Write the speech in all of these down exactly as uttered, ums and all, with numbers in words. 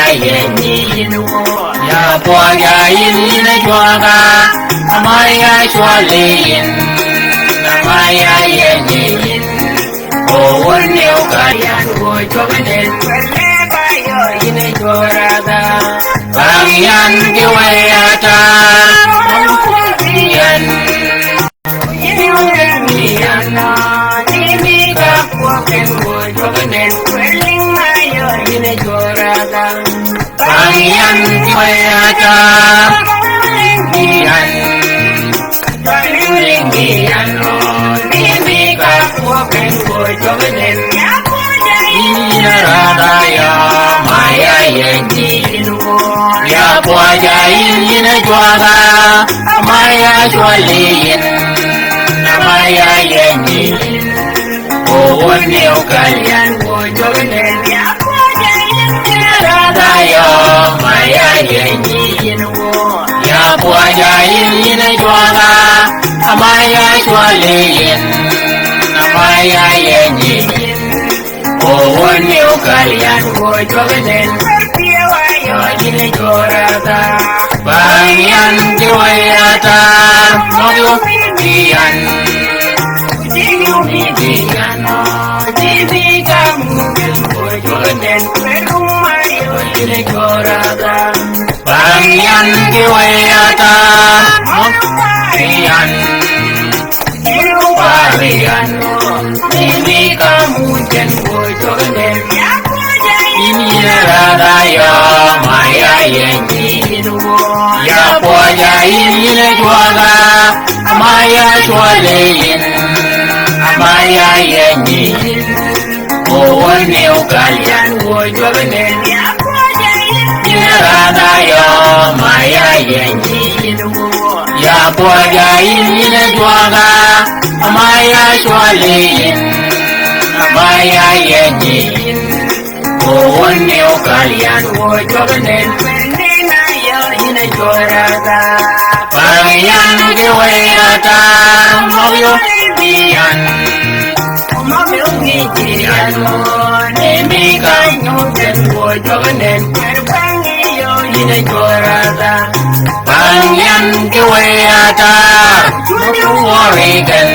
Ayenyi yin wuö. Ya pwøja yin yin a jwøga. Ama ya cwøli yin. Ama ya yenyi yin. O wun ni okal yan wuö jwøgnen. Wele ba yö yin a jwøraga. Bang yan ki weyata. Yan. Ya pwøja yin yin a jwøga, ama ya cwøli yin, ama ya yenyi yin. O wun ni okal yan wuö jwøgnen, ya pwøja yin yin a jwøga, ama ya yenyi yin wuö. Ya pwøja yin yin a jwøga, ama ya cwøli yin, ama ya yenyi yin. O wun ni okal yan wuö jwøgnen. Bang yan ki weyata. Møg-a wïdhi yan. Wïdhi yan. Wïdhi yan. Wïdhi ka mugel wuö jwøgnen. Bang yan ki weyata. Møg-a wïdhi yan. Iru wari yan. Ini ka mugel wuö jwøgnen. Yin yin a rada ya, ama ya yenyi yin wuö. Ya pwøja yin yin a jwøga, ama ya cwøli yin, ama ya yenyi yin. O wun ni okal yan wuö jwøgnen. Yin a rada ya, ama ya yenyi yin wuö. Ya pwøja yin yin a jwøga, ama ya cwøli yin, ama ya yenyi yin. O wun ni okal yan wuö jwøgnen. Ni na ya yin a jwøraga. Bang yan ki weyata. Møg-a wïdhi yan. Møg-a wïdhi yan. Ni mi ka nyugen wuö jwøgnen. Bang yan ki weyata. Møg-a wïdhi yan.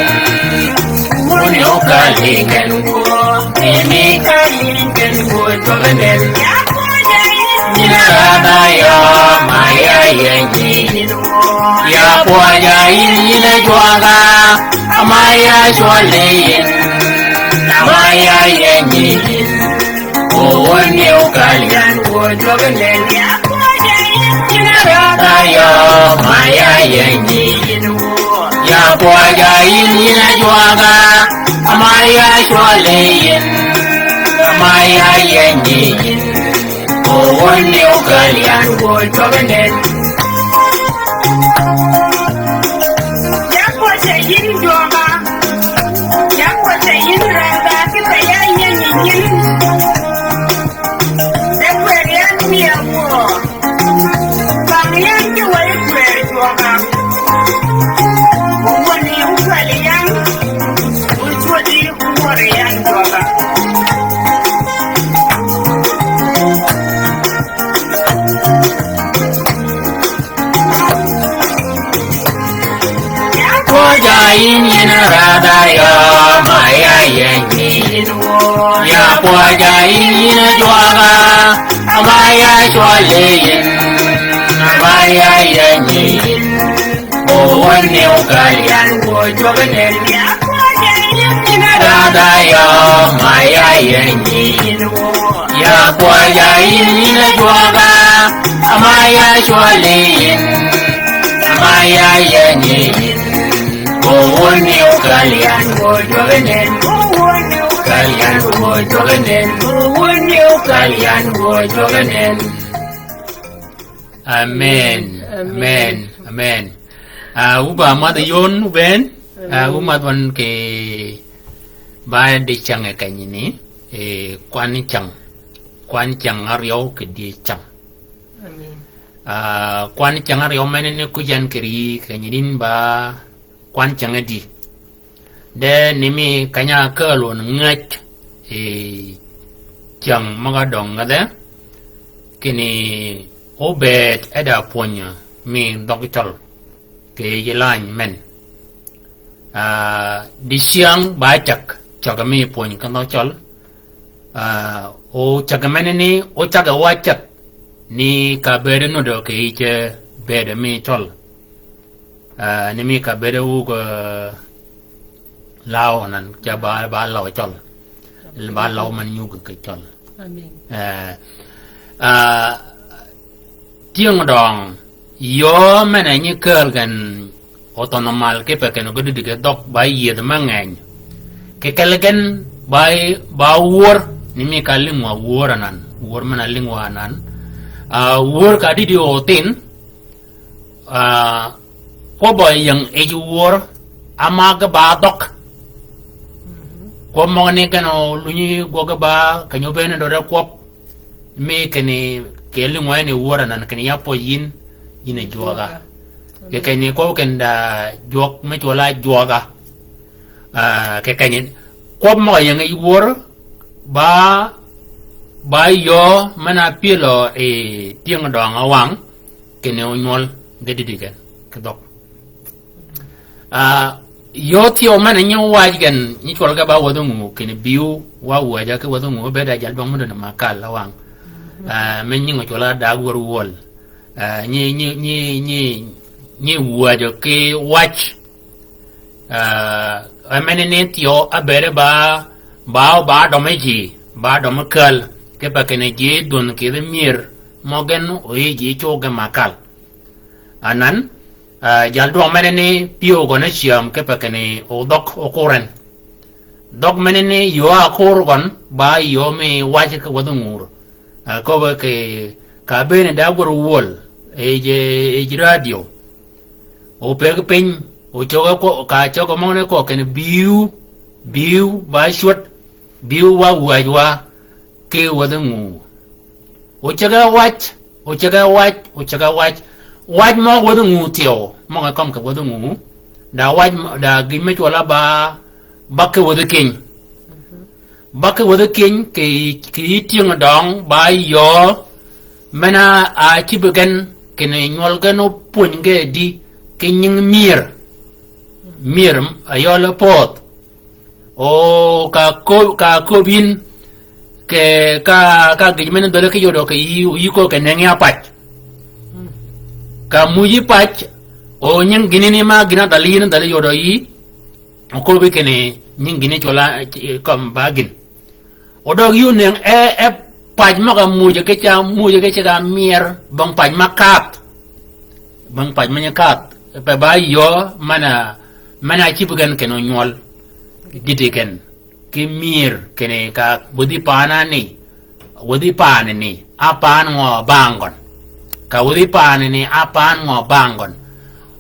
Wun ni okal yi gen wuö. Ni mi ka yi gen wuö jwøgnen. Yin a rada ya, ama ya yenyi yin wuö. Ya pwøja yin yin a jwøga, ama ya cwøli yin, ama ya yenyi yin. O wun ni okal yan wuö jwøgnen. Ya pwøja yin yin a rada ya, ama ya yenyi yin wuö. Ya pwøja yin yin a jwøga, ama ya cwøli yin, ama ya yenyi yin. O wun ni okal yan wuö jwøgnen. Ya pwøja yin jwøga. Ya pwøja yin rada, ki pa ya yenyi yin. E kwer yan mi a wuö. Bang yan ki weri kwer jwøga. Wuö ni okal yan. Wuö jwødi kuwør yan jwøga. Ya pwøja yin yin a rada ya, ama ya yenyi yin wuö. Ya pwøja yin yin a jwøga, ama ya cwøli yin, ama ya yenyi yin. O wun ni okal yan wuö jwøgnen. Ya pwøja yin yin a rada ya, ama ya yenyi yin wuö. Ya pwøja yin yin a jwøga, ama ya cwøli yin, ama ya yenyi yin. O wun ni okal yan wuö jwøgnen. O wun ni okal yan wuö jwøgnen. O wun ni okal yan wuö jwøgnen. Amen. Amen. Amen. Amen. Ah, wu ba madh yön wu bënn. Ah, wu madh wan kì ba di cäng e kenyini. Eh, kwan cäng. Kwan cäng áryew kì di cäng. Amen. Ah, kwan cäng áryew men ni kujan kì ri kenyini ba kwan cäng e di. De ni mi keny-a ákääl wøn ngäj, eh, cäng møg-a døng ngädhe. kinni obëëd e da pwöny mi dhøggi cøl kì yij lany men. Ah, dicyäng ba cäg, cäg mi pwöny ki dhøggi cøl. Ah, o cäg menani, o cäg wa cäg ni ka bëëd nuddø kì yij bëëd mi cøl. Ah, ni mi ka bëëd wug, ah, law nan, ca ba, ba law cøl. Ba law men nyug kì cøl. Amen. Ah, ah, tyëng døng, yöö men-a nyi kääl gen othønhø mal kipe kinni gø dïdï kì dhøg ba yïëdh me ngeny. Kì kelli gen ba, ba wör, ni mi ka lïngwa wör anan. Wör men-a lïngwa anan. Ah, wör ka dïdï othin, ah, kwøbb-a ying yij wör, ama ge ba dhøg. Kwøb møgani gen olunyi gwøg ge ba, keny-a obëën døde kwøb. Mi kinni kì lïngwa ni wör anan kinni ya pwøj yïn, yïn a jwøga. Jwøga. Kì kenyi kwøb kinni da jwøk me cwøl-a jwøga. Ah, kì kenyi kwøb møg-a ying yij wör ba, ba yöö men-a pyëlø yi tyëng døng awang, kinni onywøl ge dïdï gen, kì dhøg. Ah, yöö thyew men-a nyi waj gen, nyi cwøl ge ba wädhi nguu, kinni bïu wa wäjja ki wädhi nguu, obëëd a jaldwøng mø døni makal awang. Ah, me nying ocwøl-a dag wär wöl. Ah, nyi, nyi, nyi, nyi, nyi wäjjø ki wac. Ah, e menani thyew ábëëde ba, ba, ba dømme ji, ba dømme käl, kipe kinni ji dhwönh kì yij myër, mø gen oyi ji cuggi makal. Anan, ah, jaldwøng menani pyëw gøn ácyäm kipe kinni odhøg okur en. Dhøg menani yöö a kur gøn, ba yöö mi wac ki wädhi nguu. Ah, köbbe kì, ka bëëni da gwär wöl, yij, yij radio. Opëggi piny, ocögge ko, ka cögge møgani ko kinni bïu, bïu, ba cwöd, bïu wa wäjwa, ki wädhi nguu. Oceg-a wac, oceg-a wac, oceg-a wac. Wac mø wädhi nguu thyew, møg-a kømmi kì wädhi nguu. Da wac mø, da gïn me cwøl-a ba, ba ki wädhi keny. Ba ki wädhi keny kì, kì yij tyëng døng ba yöö men-a ácïb gen kinni nywøl gen opwöny ge dï ki nying myër. Myër, ayøl pöödh. O ka köb, ka köb yïn, kì ka, ka gïj men dhäli ki yodø kì yï, yï köög kì nëngi-a pac. Ka muuj yï pac, o nying gïnani ma gïn-a dhäli yïn dhäli yodø yï, o köbbi kinni nying gïn-a cwøl-a, eh, kømmi ba gïn. O døg yï onëng e, e pac møg-a muuj-a ki ca, muuj-a ki ceg-a myër, bong pac ma kadh. Bong pac ma nyi kadh. Pe ba yöö men-a, men-a ácïb gen kinni onywøl. Dïdï gen. Ki myër kinni ka wädhi paanani. Wädhi paanani. A paan ngø bang gøn. Ka wädhi paanani, a paan ngø bang gøn.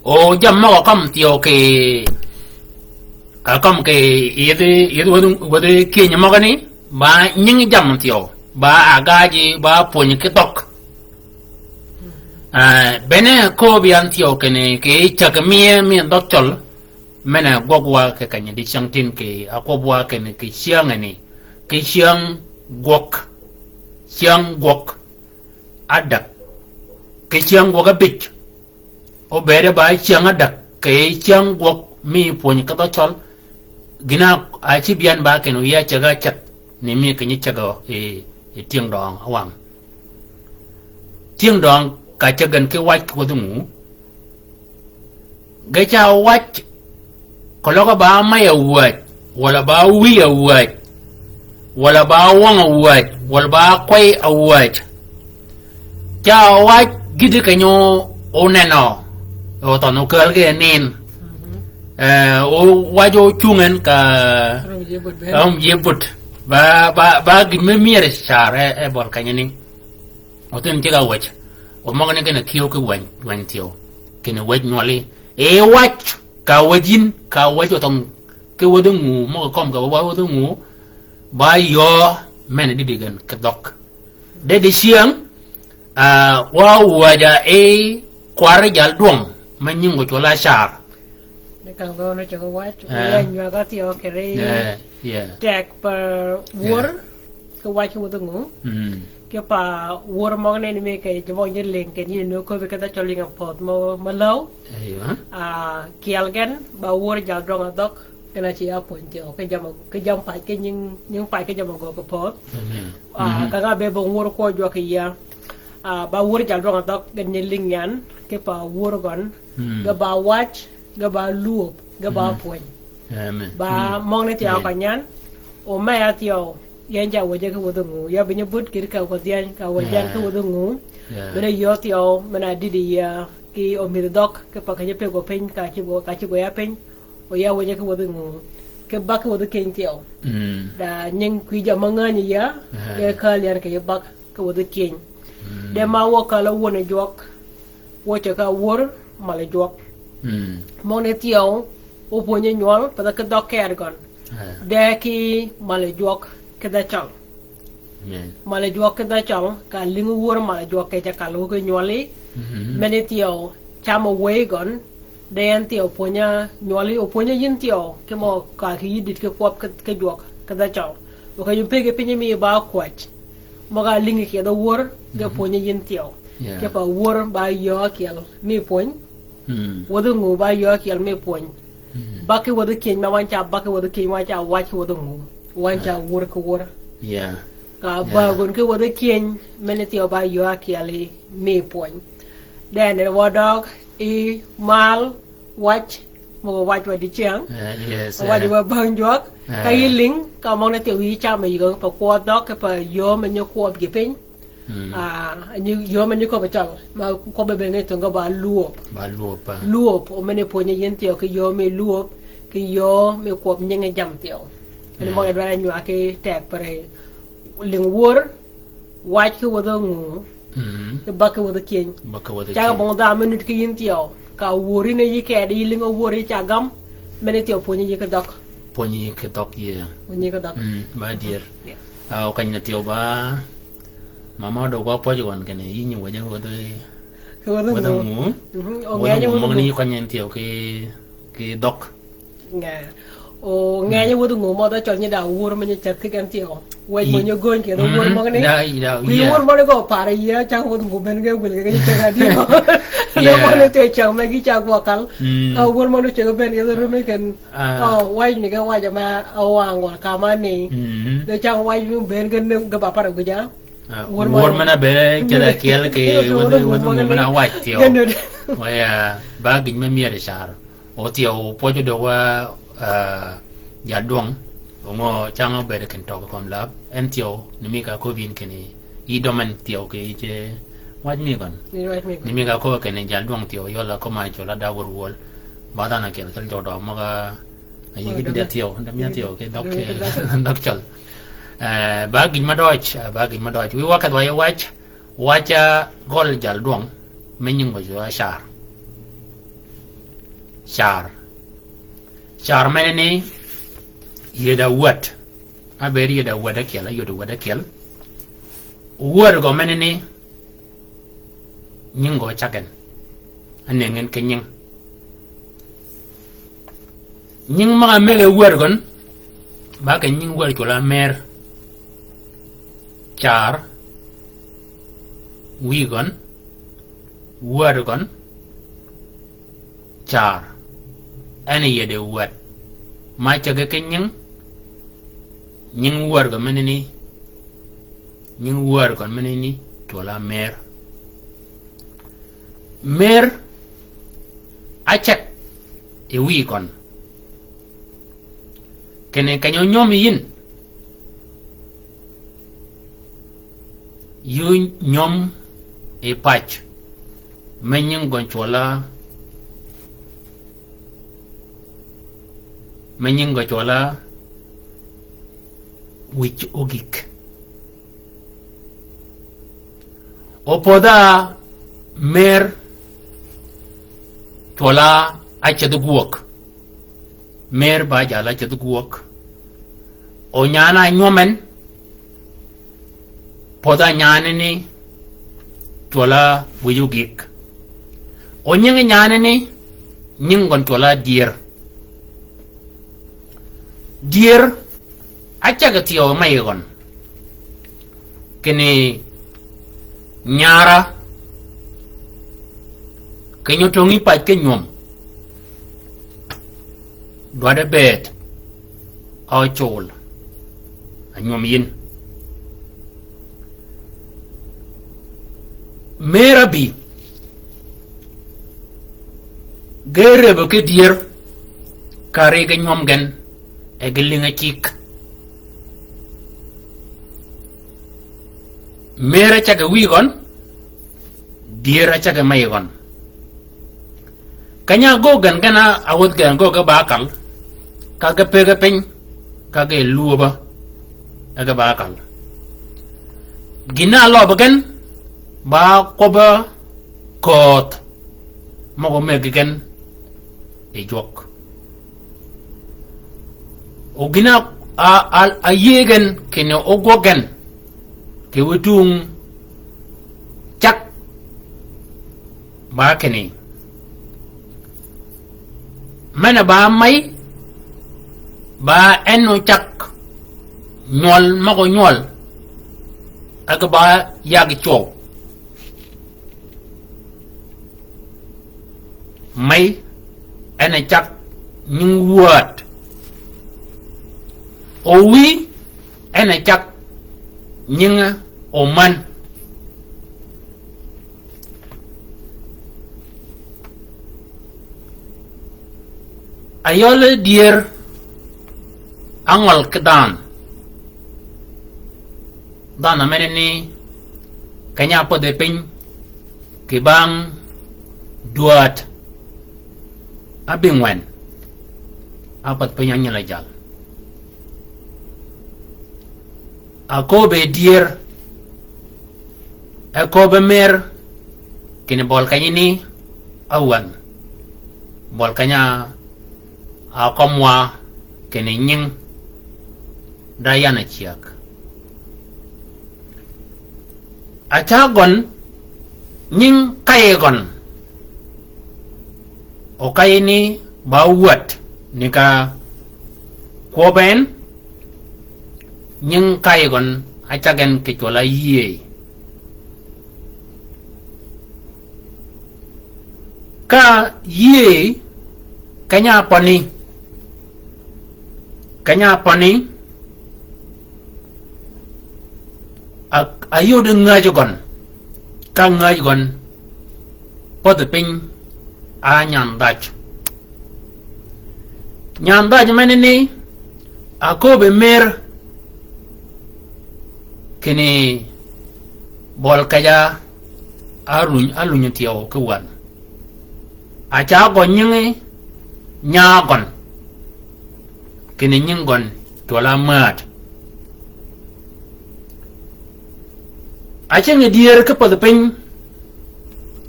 O jammì møg-a kømmi thyew kì, a kømmi kì yïdhi, yïdhi wädhi, wädhi keny møgani, ba nying jammì thyew, ba agaji, ba pwönyi ki dhøg. Ah, bene köbbi yan thyew kinni, kì cäg mi, mi dhøg cøl, men-a gwøg wa kì kenyi dicyäng tin kì, akwøb wa kinni kì cyängani, kì cyäng gwøg, cyäng gwøg, adäg, kì cyäng gwøg abij. Obëëde ba cyäng adäg, kì cyäng gwøg mi pwöny ki dhø cøl. Gïn-a ácïb yan ba kinni oya ceg-a ceg, ni mi kinyi ceg-a yi, yi tyëng døng awang. Tyëng døng ka ceg gen ki wac ki wädhi nguu. Ge ca wac, keløg ba may-a wäj, walà ba wïy-a wäj, walà ba wøng-a wäj, walà ba kwey-a wäj. Ca wac gïti kenyi onenø, othønh okääl ge nin. Mhm. Eh, o wac ocung en ka, ka rum ji but. Ba, ba, ba gïn me myër car e, e bøl kenyi ni. Othin ceg-a wäj. O møgani kinni kïw ki wäny, wäny thyew. Kinni wäj nywøli. E wac, ka wäj yïn, ka wäj othøng. Ki wädhi nguu, møg-a kømmi ka wädhi nguu. Ba yöö, men-a dïdï gen, ki dhøg. De dicyäng, ah, wa wäj-a e kwar jaldwøng, me nying-a cwøl-a car. Di kang dhøn-a ceg-a wac, eh, wa nywag-a thyew kì ri. Eh, yeah. Teg pa wör, ki wac ki wädhi nguu. Mm. Kipa wör møgani ni mi kì ji møg nyi lïng kì nyi ni köbbi kì dhø cøl ying a pödh mø, mø läw. Eywa. Ah, kyel gen, ba wör jaldwøng a dhøg, gen a ci ya pwöny thyew, kì jammì, kì jammì pac, kì nying, nying pac kì jammì gø kì pödh. Amen. Ah, mhm, ka nga be bong wör kwø jwøk yie. Ah, ba wör jaldwøng a dhøg, gen nyi lïng yan, kipa wör gøn, mm, ge ba wac, ge ba lwöb, ge ba, mhm, pwöny. Amen. Ba, mm, møgani thyew, amen, ka nyan, o me a thyew, yan ca wäjji ki wädhi nguu, ya bï nyi bud kïr ka wädhi yan, ka wäjji yan ki, yeah, wädhi nguu. Yeah. Bene yöö thyew, men-a dïdï ya, ki omïdhi dhøg, kipa kì nyi pegø piny, ka ci gwø, ka ci gwø ya piny, o ya wäjji ki wädhi nguu, ki bak ki wädhi keny thyew. Mm. Da nying kwï jammì mø ngänyi ya, yeah, ki kääl yan kì bak ki wädhi keny. Mm. De ma wø kal-a wöni jwøk, wø ceg ka wör mal-a jwøk. Mm. Møgani thyew, o pwönyi nywøl, path ki dhøg kër gøn. Ah. De ki mal-a jwøk ki dhø cøl. Amen. Mal-a jwøk ki dhø cøl, ka lïngi wör mal-a jwøk kì ce kal wø ki nywøli. Mhm. Meni thyew, camø wëy gøn, de en thyew pwönyi nywøli, o pwönyi yïn thyew, ki mø ka kì yï dït ki kwøb ki, ki jwøk, ki dhø cøl. O ka yï pegi piny mi ba kwäj. Møg-a lïngi kyethi wör, ge, mhm, pwönyi yïn thyew. Yeah. Kipa wör ba yöö ákyel mi pwöny. Mm. Wädhi nguu ba yöö ákyel mi pwöny. Mm. Bak ki wädhi keny ma wan ca bak ki wädhi keny, wan ca wac ki wädhi nguu. Wan ca, ah, wör ki wör. Yeah. Ka, yeah, ba gøn ki wädhi keny, meni thyew ba yöö ákyel mi pwöny. Then, eh, wø døg, i mal, wac, mø wac wa diceng. Eh, yes, wac, eh, wa bang jwøk. Eh. Ka yï lïng, ka møgani thyew yï camø yï gø pa kwøb dhøg, kipa yöö me nyi kwøb ji piny. Mm. Ah, nyi, yöö me nyi köbbi cøl. Ma kwøb be ngi thyew ge ba lwöb. Ba lwöb, ah. Lwöb, o meni pwönyi yïn thyew ki yöö mi lwöb, ki yöö mi kwøb nyingi jammì thyew. Eni, yeah, møg-a dwaddi nywag ki teg pere. Lïng wör, wac ki wädhi nguu, mm, ki bak ki wädhi keny. Bak ki wädhi keny. Cag bong dha me nud ki yïn thyew. Ka wör yïn a yï kedi yï lïngi wör yï ca gam, meni thyew pwönyi yï ki dhøg. Pwönyi yï ki dhøg, yeah. Pwönyi yï ki dhøg. Mm, ba dyër. Yeah. Ah, o kany ni thyew ba, mama døg wa pwøj gøn kinni, yï nyi wäjji wädhi, ki wädhi nguu. Wädhi nguu. Mhm, o ngänyi wädhi nguu. Wädhi nguu møgani kany ni thyew ki, ki dhøg. Nga. O, mm, ngänyi wädhi nguu mø dhø cøl nyi da wör me nyi ceg ki gen thyew. Wëj mø nyi gøny kì dhø wör møgani. Da, da, kwï, yeah, wör møgani gø par yie, cag wädhi nguu ben ge wïl ge nyi ceg a dï. Yeah. Møgani thyew ceg me gi cag wa kal. Mm. Ah, wör møgani ceg ben ge dhø rumi ken. Ah. Ah, wac ni ge wac ma, ah, wa ngol ka ma ni. Mm. De cag wac mi ben ge ni ge ba par guja. Ah, wör møgani. Wör men-a be ceg a kyel kì wädhi, wädhi nguu men-a wac thyew. Gen ni. Wa ya, ba gïn me myëri car. O thyew pwøj døg wa, ah, jaldwøng, o ngø cang obed kin tøg kömi lab, en thyew, ni mi ka köbbi yïn kinni, yï døm en thyew kì yï ce, wac mi gøn. Yï wac mi gøn. Ni mi ka köbbi kinni jaldwøng thyew, yøl-a kömi a cøl-a da wør wöl. Ba dhanhø ákyel thil jø døg møg-a, a yï ki dïd-a thyew, døm ya thyew, ki dhøg, ki dhøg cøl. Eh, ba gïn mø døj, eh, ba gïn mø døj. Wiy wa kedh wa yij wac, wac-a gøl jaldwøng, me nying wa cøl-a car. Car. Car menani, yïd-a wäd. Ábëëd yïd-a wäd ákyel, áyod wäd ákyel. Wäd gø menani, nying gø cag gen. Ánëngi gen ki nying. Nying møg-a mëggi wäd gøn, ba ki nying wäd cwøll-a mer. Car, wïy gøn, wäd gøn, car. En yïd-a wäd. Ma cäggi ki nying, nying wäd gø menani, nying wäd gøn menani, cwøll-a mer. Mer, áceg, yi wïy gøn. Kinni keny-a ónyöm yi yïn. Yï ónyöm yi pac. Me nying gøn cwøll-a, me nying gøn cwøll-a, wïj ógïg. Opödh-a mer cwøll-a ácedh gwøg. Mer ba jal-a ácedh gwøg. O nyan-a ánywøm en, pödh-a nyanani cwøll-a wïj ógïg. O nyingi nyanani, nying gøn cwøll-a dyër. Dyër, áceg thyew me yi gøn. Kinni Nyara, keny-a otong'i pac ki nywöm, dwaddi bëëd, a ocul, a nywöm yïn. Mër-a bï, ge rëbø ki dyër, ka ri ge nywöm gen, e ge lïnge cigg. Mër-a caggi wïy gøn, dyër-a caggi mey gøn. Keny-a ágöggi gen, gen-a áwädh gen ágöggi ba kal, ka ge pëggi piny, ka ge lwöbø, e ge ba kal. Gïn-a áløbbi gen, ba kwøbbi köödh, møg-a mëggi gen, yi jwøk. O gïn-a, a, a, áyïëy gen kinni ógwøg gen, kì wïtung cag ba kinni. Men-a ba mey, ba en ocag nywøl møg-a nywøl, e ge ba yag cwøw. Mey, en a cag nying wød. Owïy, en a cag nying omän. Ayøl dyër ángøl ki dhanhø. Dhanhø menani keny-a ápödhi piny kì bang dwäd ábïngwen. Ápödhi piny ányila jal. Akööb e dyër, e kööb e mër, kinni bøl keny-a ni áwänh. Bøl keny-a ákömwa kinni nying da yan a cyäg. Aca gøn nying kayi gøn. O kayi ni ba wät ni ka kwøb en, nying kayi gøn aca gen kì cwøl-a yïëy. Ka yïëy keny-a pøni, keny-a pøni, a, ayod ngäj gøn, ka ngäj gøn, pädhi piny a nyandhaj. Nyandhaj menani, akööb e mër, kinni bøl kej-a áluny, áluny thyew ki wänhø. Aca gøn nyingi nya gøn, kinni nying gøn cwøl-a määd. Aceng dyër ki pädhi piny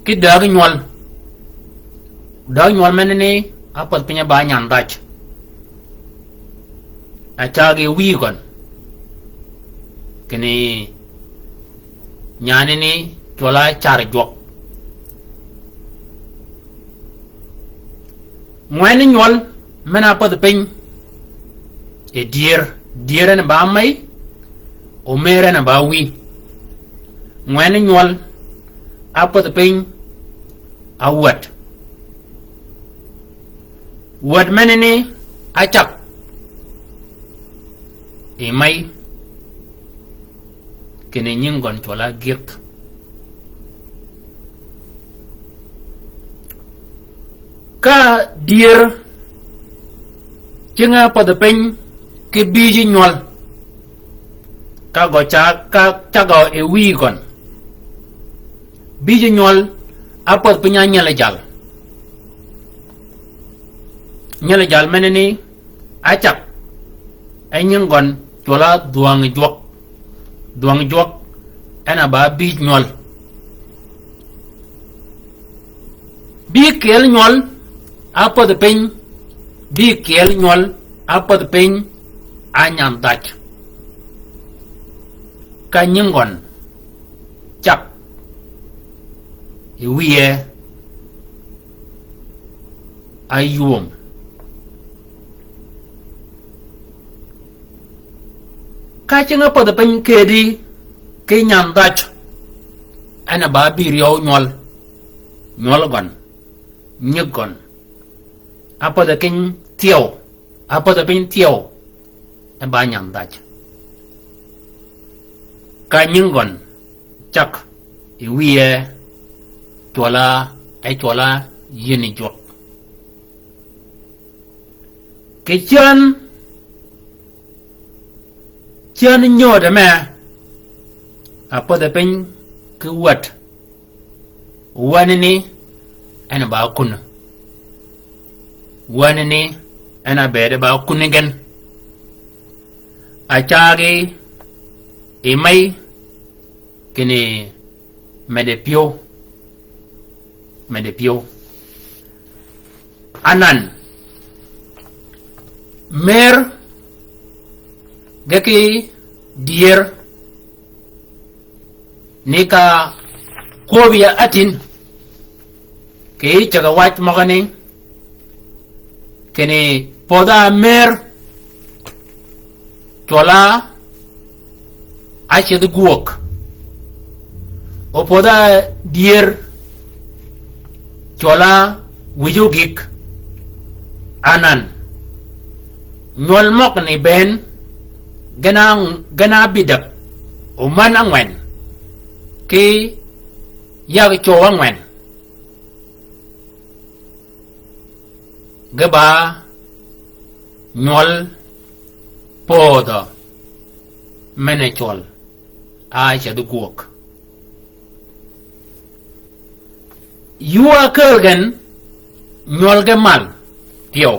ki dääg nywøl. Dääg nywøl menani ápädhi piny ba nyandhaj. Aca gi wïy gøn. Kinni nyanini cwøl-a car jwøk. Ngwen nywøl men-a pädhi piny e dyër, dyër en ba mey, o mër en ba wïy. Ngwen nywøl ápädhi piny a wät. Wät menani ácag i mey, kinni nying gøn cwøl-a gïk. Ka dyër cinge pädhi piny ki bïj nywøl, ka gø ca, ka, cagø e wïy gøn. Bïj nywøl ápädhi piny a nyel jal. Nyel jal menani ácag, e nying gøn cwøl-a dhwäng jwøk. Dhwäng jwøk en a ba bïj nywøl. Bï kyel nywøl ápädhi piny, bï kyel nywøl ápädhi piny a nyandhaj. Ka nying gøn cag i wiye áywöm. Ka cinge ápädhi piny kedi ki nyandhaj, En a ba bï ryew nywøl. Nywøl gøn. Nyig gøn. Ápödhe piny thyew. Ápödhe piny thyew. E ba nyandhaj. Ka nying gøn cag yi wiye cwøla, e cwøla yïëni jwøk. Kì cän, cän nyodø me, a pödhe piny ki wäd. Wänni ni, en a ba kun. Wänni ni, en a bëëde ba kun gen. A cagi, yi mey, kinni medde pyëw. Medde pyëw. Anan. Mer. Ge ki dyër. Ni ka kwøb ya atin. Kì cäg-a wac møgani. Kinni pödha mer. Cwøla ácedh gwøg. O pödha dyër. Cwøla wïj ogik. Anan. Nywøl møgani bënn. Gen a, gen a bïdäg. O män ángwen. Ki yag cwøw ángwen. Ge ba nywøl pödhø men-a cwøl a cedhi gwøg. Yuu ákääl gen nywøl ge mal pyëw.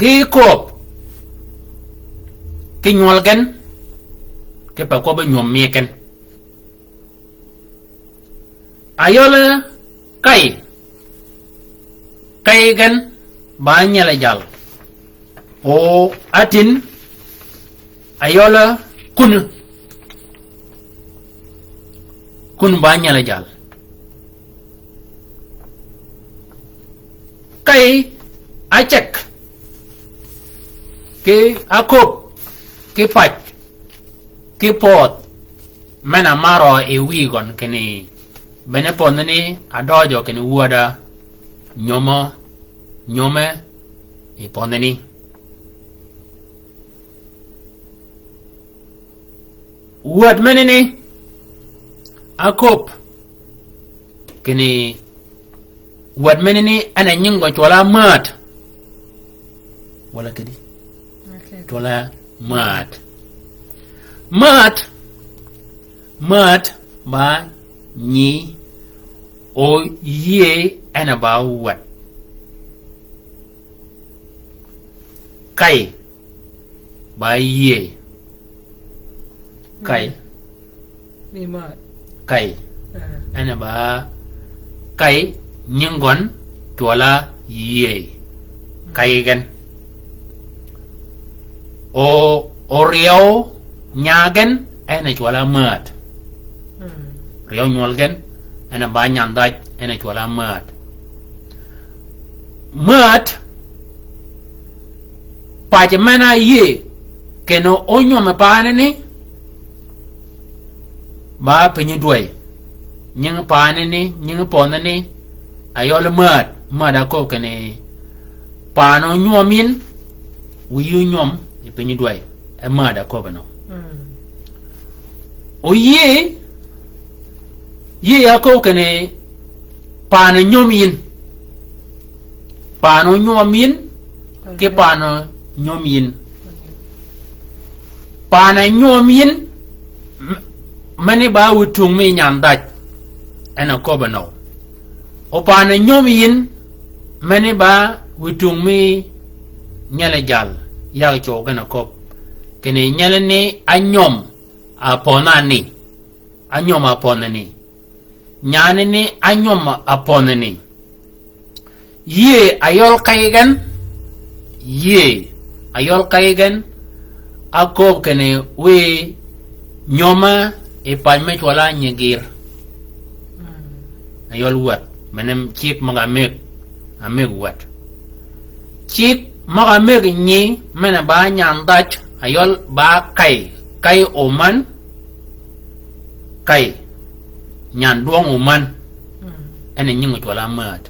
Ge kööb ki nywøl gen ki pa kwøbbi nywøm mi gen. Ayøl kay. Kay gen ba nyelli jal. O atin ayøl kun. Kun ba nyelli jal. Kay áceg. Ki ákööb. Ki pac. Ki pödh men-a marø yi wïy gøn kinni bene pödhani adøjø kinni wäda nyömø, nyöme yi pödhani. Wäd menani ákööb kinni wäd menani en a nying gø cwøl-a määt. Walà kedi. Okay. Cwøl-a määt. Määt. Määt ba nyi o yie en a ba wäd. Kay. Ba yie. Kay. Ni ma. Kay. Ah. En a ba kay nying gøn cwøl-a yie. Kay gen. O, o ryew nya gen en a cwøl-a määt. Mm. Ryew nywøl gen en a ba nyandhaj en a cwøl-a määt. Määt, pac men-a yie, kinni ónywøm paani ni, ba piny dwäy. Nying paani ni, nying pödhani, ayøl määt, määt ákööb kinni, paani ónywøm yïn, wïyi ónywøm yi piny dwäy. E määt ákööb nø. Mm. O yie, yie ákööb kinni paani nyöm yïn. Paani ónywøm yïn, ki paani nyöm yïn. Paani nyöm yïn, m-, meni ba witung mi nyandhaj. En a köbbe nø. O paani nyöm yïn, meni ba witung mi nyelli jal, yag cwøw gen a köbbe. Kinni nyelli ni ányöm, apönhani. Ányöm apönhani. Nyaani ni ányöm apönhani. Yie ayøl kay gen. Yie ayøl kay gen. Aköbbe kinni wiy nyöme yi pac me cwøl-a nyi gïr. Ayøl wäd. Mene cik møg-a mëgg. Amëgg wäd. Cik møg-a mëgg nyi, mene ba nyandhaj, ayøl ba kay, kay omän, Kay, nyan dwøng-a männ. Mm. En a nying-a cwøl-a määd.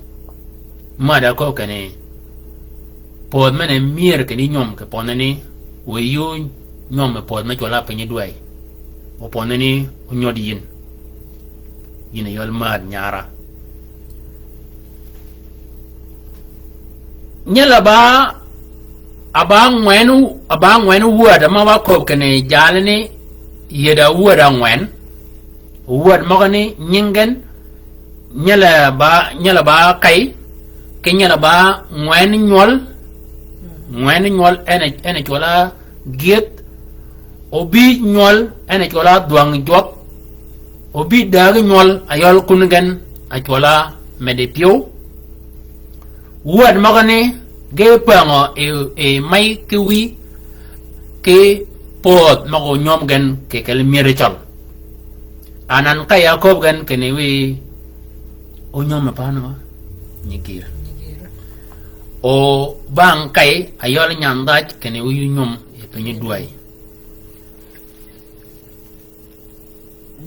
Määd a kööb kinni, pödh men-a myër kinni nyom kì pødhani, wë yï nyom pödh me cwøl-a piny dwäy. O pødhani, o nyod yïn. Yïn a yøl määd nyara. Nyel a ba, a ba ngwen, a ba ngwen wäd, ma wa kööb kinni jalani, yïd a wäd a ngwen. Wäd møgani nying gen, nyel a ba, nyel a ba kay, ki nyel a ba ngwen nywøl, ngwen nywøl en a, en a cwøl-a gyëdh, o bïj nywøl en a cwøl-a dhwäng jwøk, o bïj däägi nywøl a yøl kun gen a cwøl-a medi pyëw. Wäd møgani ge pängø yi, yi mey ki wïy ki pödh møg-a onyöm gen kì kelli myëri cøl. Anan kay a kööb gen kinni wïy onyöm yi pan ngø? Nyigir. O bang kay a yøl nyandhaj kinni wïy onyöm yi piny dwäy.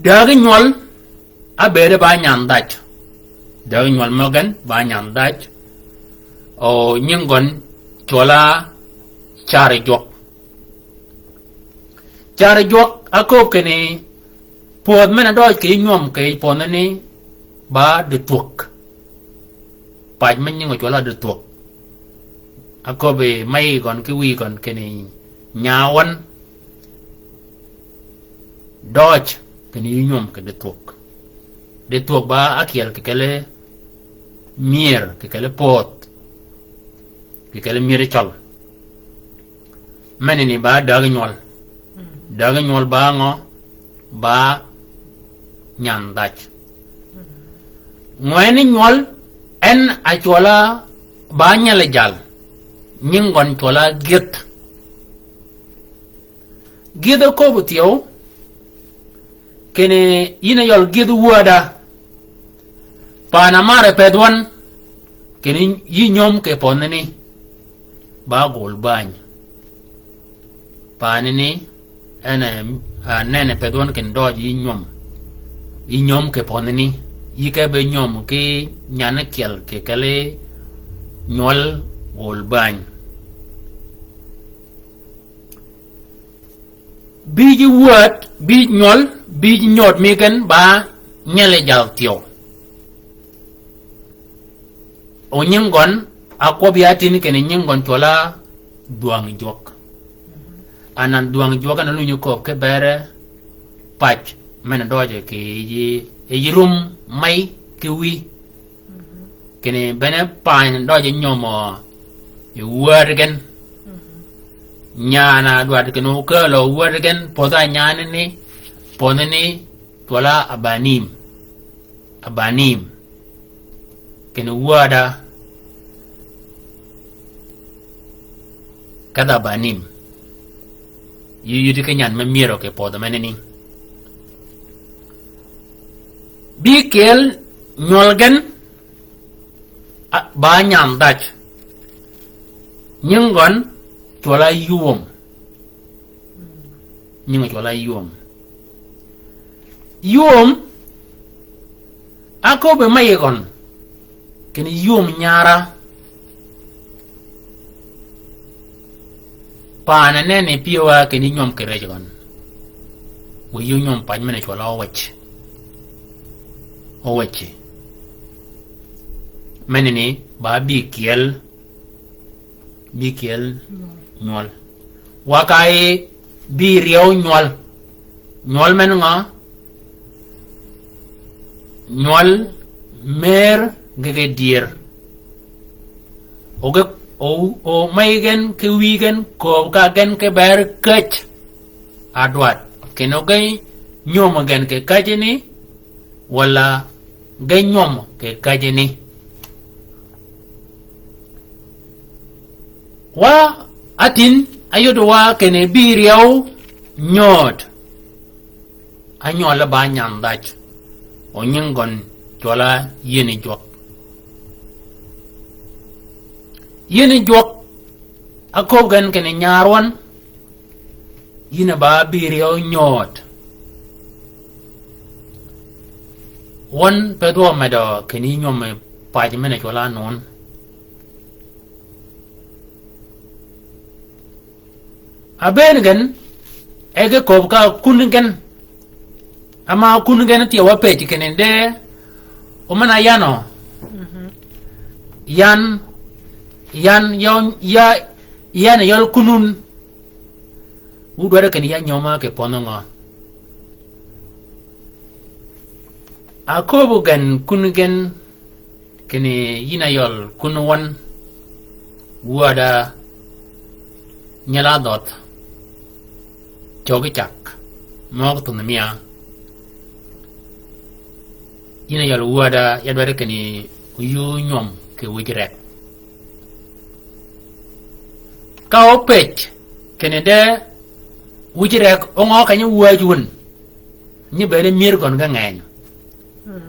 Däägi nywøl a bëëde ba nyandhaj. Däägi nywøl møgen ba nyandhaj. O nying gøn cwøl-a car jwøk. Car jwøk a kööb kinni pödh men-a døøj kì nywøm kì pödhani ba dithwög. Pac me nying-a cwøl-a dithwög. A köbbi mey gøn ki wïy gøn kinni nyawøn døøj kinni yï nywöm kì dithwög. Dithwög ba ákyel kì kelli myër, kì kelli pödh, kì kelli myëri cøl. Menani ba däägi nywøl. Mm. Däägi nywøl ba ngø? Ba nyandhaj. Mm. Ngweni nywøl en a cwøl-a ba nyel jal. Nying gøn cwøl-a gyëdh. Gyëdh a köbbi thyew, kinni yïn a yøl gyëdh wäda. Pan-a marri pëdh wøn, kinni yï nyöm kì pødhani. Ba gol bäny. Panani, en a, a, nene pëdh wøn kinni døøj yï nyöm. Yï nyöm kì pødhani. Yï ke be nyöm ki nyan kyel kì kelli nywøl gol bäny. Bïj wäd, bïj nywøl, bïj nyod mi gen ba nyel jal thyew. O nying gøn, a kwøb ya tin kinni nying gøn cwøl-a dhwäng jwøk. Anan dhwäng jwøk en a lunyi kööb ki bere pac, men døøj kì yij, yij rum mey ki wïy. Kinni bene pany døøj nyömø yi wäd gen. Nyan-a dwaddi kinni okääl wäd gen, pödh-a nyan ni, pödhani cwøl-a Abanim. Abanim. Kinni wäda kedh Abanim. Yï yïddi ki nyan me myëro kì pödh menani. Bïkyel nywøl gen, a, ba nyandhaj. Nying gøn cwøl-a Yuöm. Nying cwøl-a Yuöm. Yuöm, a köbbi mey gøn. Kinni Yuöm nyara. Pan-a nenni pyëwa kinni nyöm kì rej gøn. Wë yï nyöm pac men-a cwøl-a owec. Owec. Menani ba bïkyel, bïkyel nywøl. Wa ka yi bïryew nywøl. Nywøl men ngø? Nywøl mer ge ge dyër. O ge, o, o mey gen ki wïy gen kööb ka gen ki ber käj. Adwad. Kinni o ge nyöm gen kì käjani, wala ge nyöm kì käjani. Wa atin, ayod wa kinni bïryew nyod. Ánywøl ba nyandhaj. O nying gøn cwøl-a yïëni jwøk. Yïëni jwøk, a köbbi gen kinni nyarwøn, yïn a ba bïryew nyod. Wøn pe dhwø medø kinni nyøm pac men-a cwøl-a nun. Aben gen, e ge köbbi ka kun gen. Ama kun gen thyew wa pëj kinni de, o men-a yan ø. Mhm. Yan, yan, ya, ya, yan yøl kunun. Wu dwaddi kinni ya nyøm-a kì pønhø ngø. Aköbbi gen kun gen kinni yïn a yøl kun wøn, wäda nyel-a dhøth, cöggi cak, møg thunhø mia. Yïn a yøl wäda ya dwaddi kinni oyuu nyøm kì wïj rek. Ka opëj kinni de wïj rek o ngø keny-a wäj wun. Nyi bene myër gøn ge ngeny. Mm.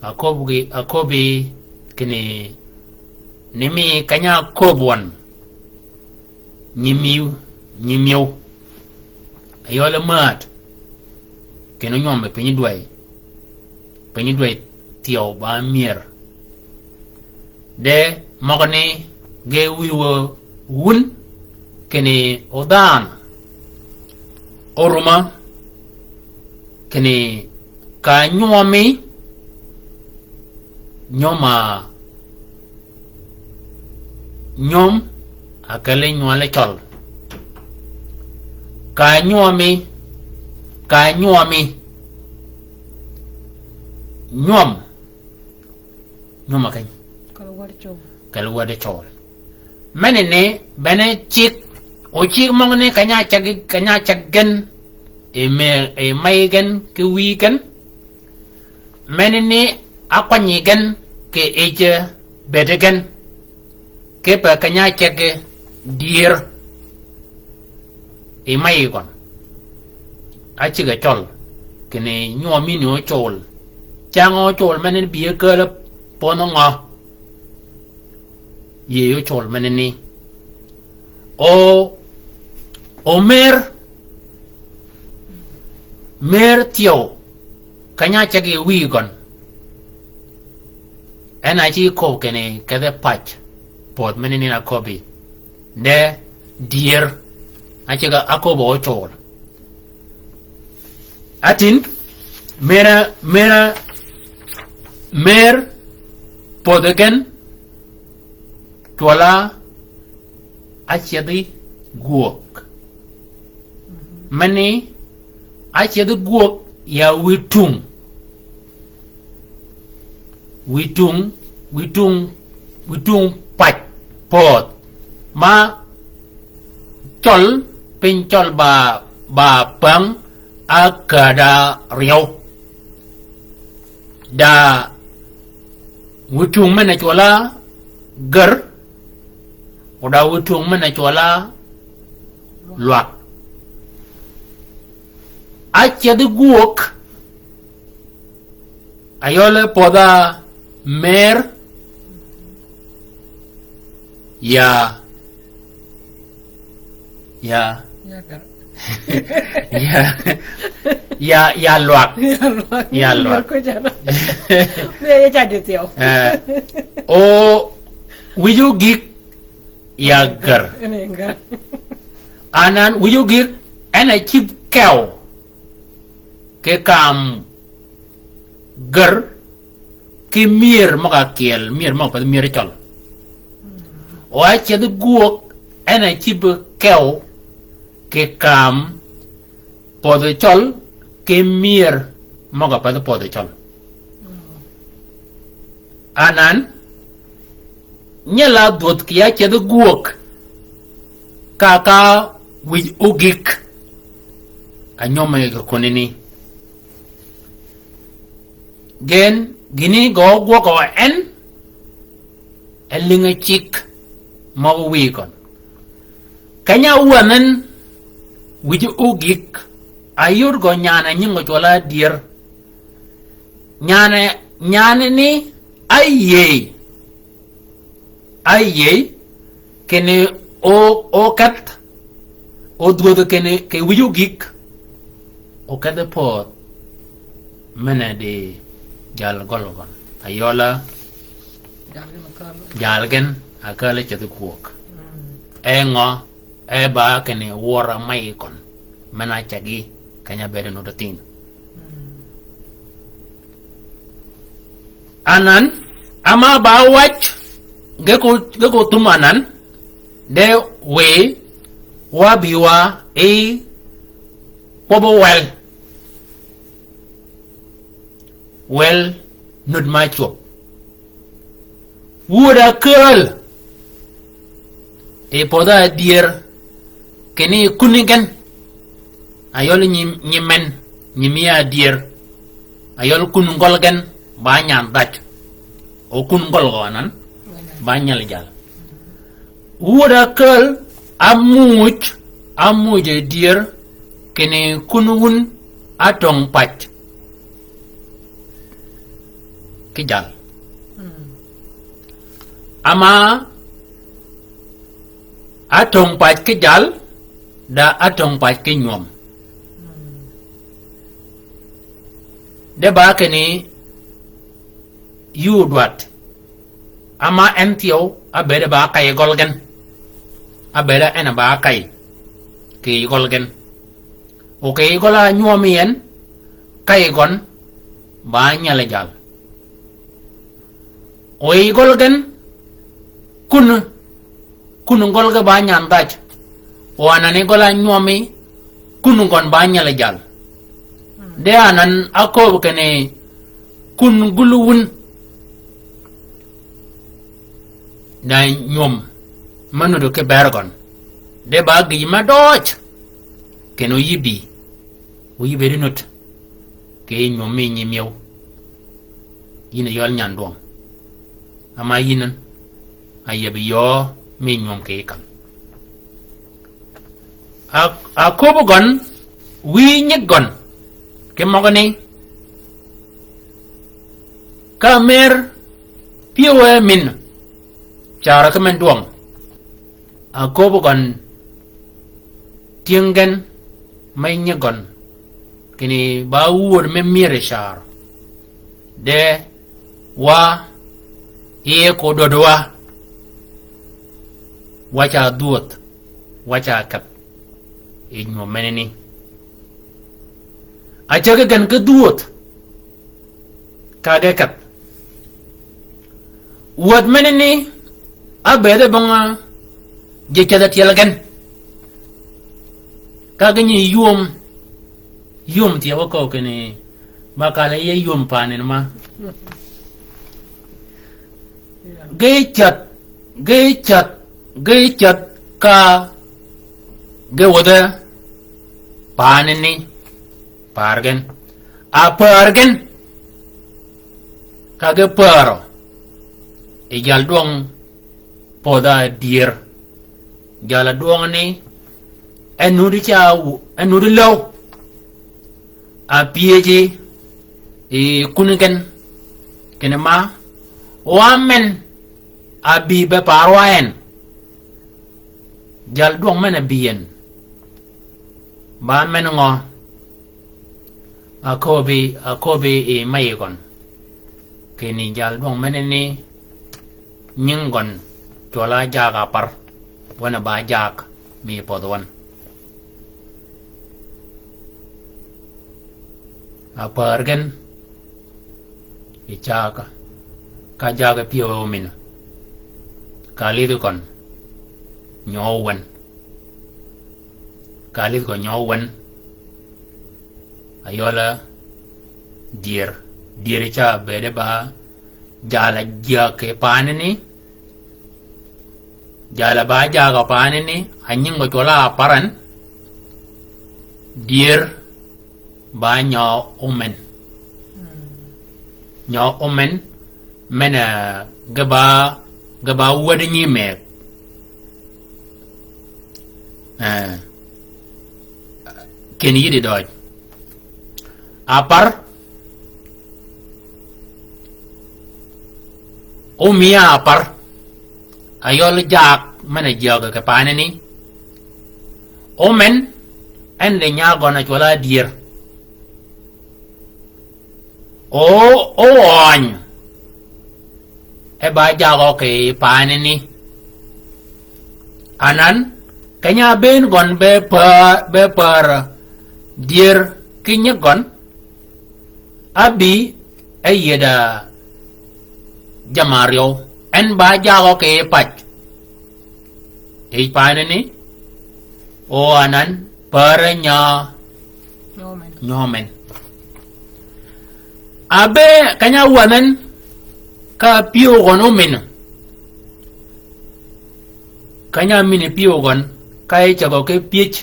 Aköbbi, aköbbi kinni ni mi keny-a köbbi wøn. Nyimiu, nyimiu. Ayøl-a mät. Kinni onyøm piny dwäy. Piny dwäy thyew ba myër. De møgani ge wïwø wun kinni odhanhø oruma kinni ka nyømi nyøm-a nyøm a kelli nywøl cøl. Ka nyømi, ka nyømi nyøm. Nyøm a keny. Kelli wäd cøl. Kelli wäd cøl. Meni ni bene cigg, o cigg møgani keny-a ceg, keny-a ceg gen, e me, e mey gen, ki wïy gen. Meni ni ákwany gen, ki yij bëëd gen. Kipe keny-a ceg dyër. I mayi gøn. Ácigg-a cøl. Kinni nyømi ni ócøl. Cäng ócøl meni bï kääl pödhø ngø. Yï ócøl meni ni. O, o mer, mer thyew. Keny-a áceg yi wïy gøn. En a cigg köbbi kinni kedhe pac. Pödh meni ni na köbbi. De dyër. Áceg-a áköbbi ócøl. Atïn, mera, mera, mer, pödhe gen, cwøl-a, ácedhi gwøg. Meni, ácedhi gwøg ya wïtung. Wïtung, wïtung, wïtung pac pödh. Ma cøl, piny cøl ba, ba päng, ákäd-a ryew. Da wïtung men-a cwøl-a gär, o da wïtung men-a cwøl-a lwag. Ácedhi gwøg, ayøl-a pödh-a mer, ya, ya, ya, ya, ya lwag. Ya lwag. Ya lwag. Lwag ko jana. Ne ya jadi thyew. Eh, o wïj ogik ya gär. Ene gär. Anan wïj ogik en a cïb kew. Kì kam gär, kì myër møg-a kyel, myër møg-a pädhi myër cøl. O ácedhi gwøg, en a cïb kew, kì kam pödhi cøl, kì myër møg-a pädhi pödhi cøl. Anan, nyel-a dhwödh kì ácedhi gwøg, ka ka wïj ogik, a nyømi kì kunini. Gen, gïni gø gwøg gø en, e lïnge cigg, møg-a wïy gøn. Keny-a wänhøn, wïj ogik, ayod gø nyan-a nying-a cwøl-a dyër. Nyan-a, nyan-a ni, áyïëy. Áyïëy, kinni o, o kedh, o dhwödh kinni, kì wïj ogik. Okedhi pöödh men-a di jal gøl gøn. Ayøla jal gen akääl. Jal gen akääl ceth kwøg. Mm. E ngø, e ba kinni wør-a may gøn. Men-a cagi, keny-a bëëd nuti thïn. Mm. Anan, ama ba wac, ge ko, ge ko thum anan, de wiy, wa bï wa, i, kwøbbi wel. Wel, nud ma cwøb. Wud akääl. I pödhi adyer. Kinni kunni gen. Ayøl nyi, nyi men. Nyi mi adyer. Ayøl kun gøl gen. Ba nyan dhaj. O kun gøl gø anan. Ba nyal jal. Wud akääl, amuuj, amuuj adyer, kinni kun wun, atöng pac. Ki jal. Mm. Ama, atöng pac ki jal, da atöng pac ki nywøm. Mm. De ba kinni, Yu dwadd. Ama en thyew, a bëëd ba kay gøl gen. A bëëd en ba kay. Kì gøl gen. O kì gøl a nywømi en, kay gøn, ba nyal jal. O yi gøl gen, kun, kun gøl ge ba nyan dhaj. O anan yi gøl a nywømi, kun gøn ba nyal jal. De anan a kööb kinni kun gul wun. Da nywøm me nuti ki ber gøn. De ba gïj me døøj. Kinni o yï bï. O yï bëëd nut. Kì nywøm mi nyi myew. Yïn a yøl nyan dwøng. Ama yïn a yeb yöö mi nywøm kì kal. A, a köbbi gøn, wïy nyig gøn, ki møgani, ka mer pyëwe min, carø ki men dwøng. A köbbi gøn, tyëng gen, me nyig gøn, kinni ba wud me myëri car. De wa, iye ko dödwa, wa ca dhwödh, wa ca keth. I nywøm menani. A cägi gen ki dhwödh. Ka ge keth. Wädh menani, a bëëd bong-a ji ceth tyel gen. Ka ge nyi ywöm, ywöm thyew kööb kinni, ba kal-a ye ywöm paani ma. Ge ceth, ge ceth, ge ceth ka ge wädhe paani ni. Paar gen. A paar gen. Ka ge paarø. I jal dwøng pödha dyër. Jal a dwøng ni, en nudi ca wu, en nudi löw. A pyëji, i kuni gen, kinni ma, wa men, a bï be paar wa en. Jal dwøng men a bï en. Ba men ngø. Aköbbi, aköbbi i meyi gøn. Kinni jal dwøng menani nying gøn cwøl-a jaag apar. Wen a ba jaag mi pödh wen. Apar gen i caag ka jaag pyëwe omin. Ka lidhi gøn nyø wen. Ka lidh gø nyø wen. Ayøla dyër. Dyër ca bëëde ba jal a jaag kì paani ni. Jal a ba jaag paani ni. A nying gø cwøl-a apar en. Dyër ba nyø omen. Nyø omen. Men, eh, ge ba, ge ba wäd nyi mëgg. Eh, kinni yïddi døøj. Apar. Omiya apar. Ayøl jaag men a jaag kì paani ni. Omen, en de nya gøn a cwøl-a dyër. O, o ony. E ba jagø kì paani ni. Anan, keny-a bënn gøn be pär, be pär dyër ki nyig gøn. Abi, e yeda jamm-a áryew. En ba jagø kì pac. Yij paani ni, o anan, pär-a nyø, nyø men. Nyø men. Abe, keny-a wänhøn, ka pyëw gøn ómïn. Keny-a mïn pyëw gøn, ka e cägø ki pyëj,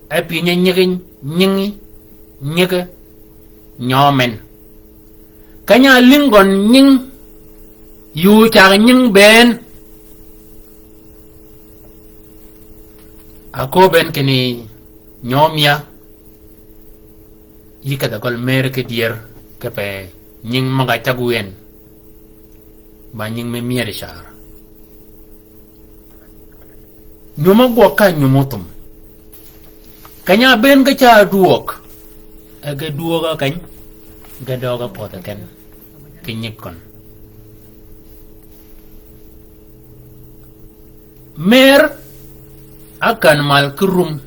e pyëny-a nyingi, nyingi, nyingi, nyø men. Keny-a lïng gøn nying, yuu cag nying bënn. Aköbben kinni nyø mya, yï kedh-a gøl mer ki dyër, kipe nying møg-a cag wën, ba nying me myëddi car. Nyum-a gwøg ka nyum óthum. Keny-a bënn ge ca dwøg. E ge dwøg-a keny. Ge døøg-a pödhi ken. Ki nyig køn. Mer, a kän mal ki rum.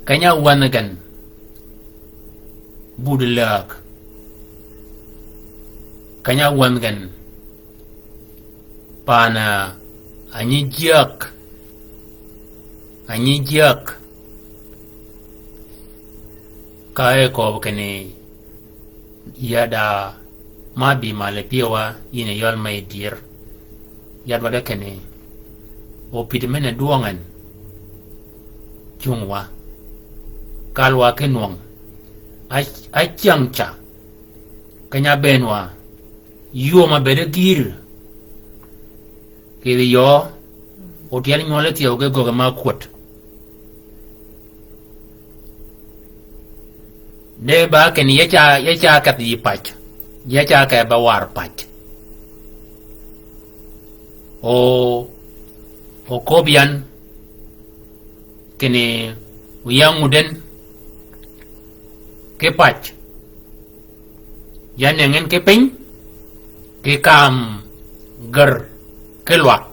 Keny-a wänhi gen. Bud läg. Keny-a wänhi gen. Pan-a, a nyi jyäg. A nyi jyäg. Ka e köbbi kinni, yad-a ma bï mal pyëwa, yïn e yøl me dyër. Yad waddi kinni, opïd men-a dwøng en, cungwa. Kalwa ki nwøng. A, a cyäng ca. Keny-a bënn wa. Yuu ma bëëde gïïr. Kì yø, otyel nywøl e thyew ge göggi ma kwöd. De ba kinni ya ca, ya ca kedh yï pac. Ya ca kedh ba war pac. O, o köbbi yan. Kinni, o ya nguden. Ki pac. Ya nengen ki piny, ki kam gër ki lwak.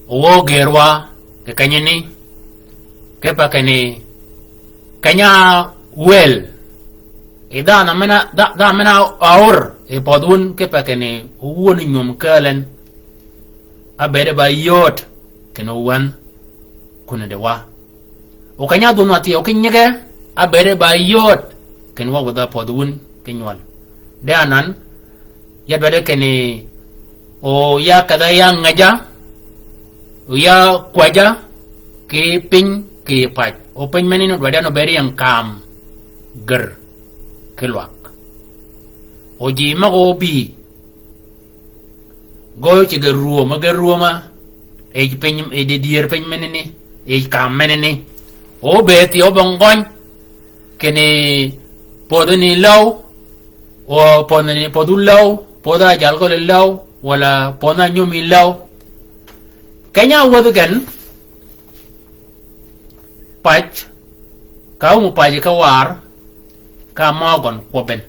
O wø gërwa, kì kenyani, kipe kinni, keny-a wël. Yi dhanhø men-a, dha-, dhanhø men-a aor, yi pödhi wun, kipe kinni, o wun nyum käl en. Ábëëde ba yööt, kinni owänhi, kun di wa. O keny-a dhun-a thyew ki nyige, ábëëde ba yööt, kinni wa wädha pödhi wun, ki nywøl. De anan, ya dwaddi kinni, o ya kedha ya ngäjja, o ya kwäjja, ki piny, ki pac. O piny menani dwaddi an obëëd yi en kam, gër, ki lwak. O ji møg-a óbï, Gø ci ge rwöm, ge rwöm-a, yij piny, yij dyër piny menani, yij kam menani. O bëëd thyew be ngøny, kinni pödhi ni läw, o pödhi ni pödhi läw, pödhi a jal gøl läw, walà pödhi a nyömi läw. Keny-a wädhi gen, pac, ka áum pac ki war, ka mø gøn kwøbben.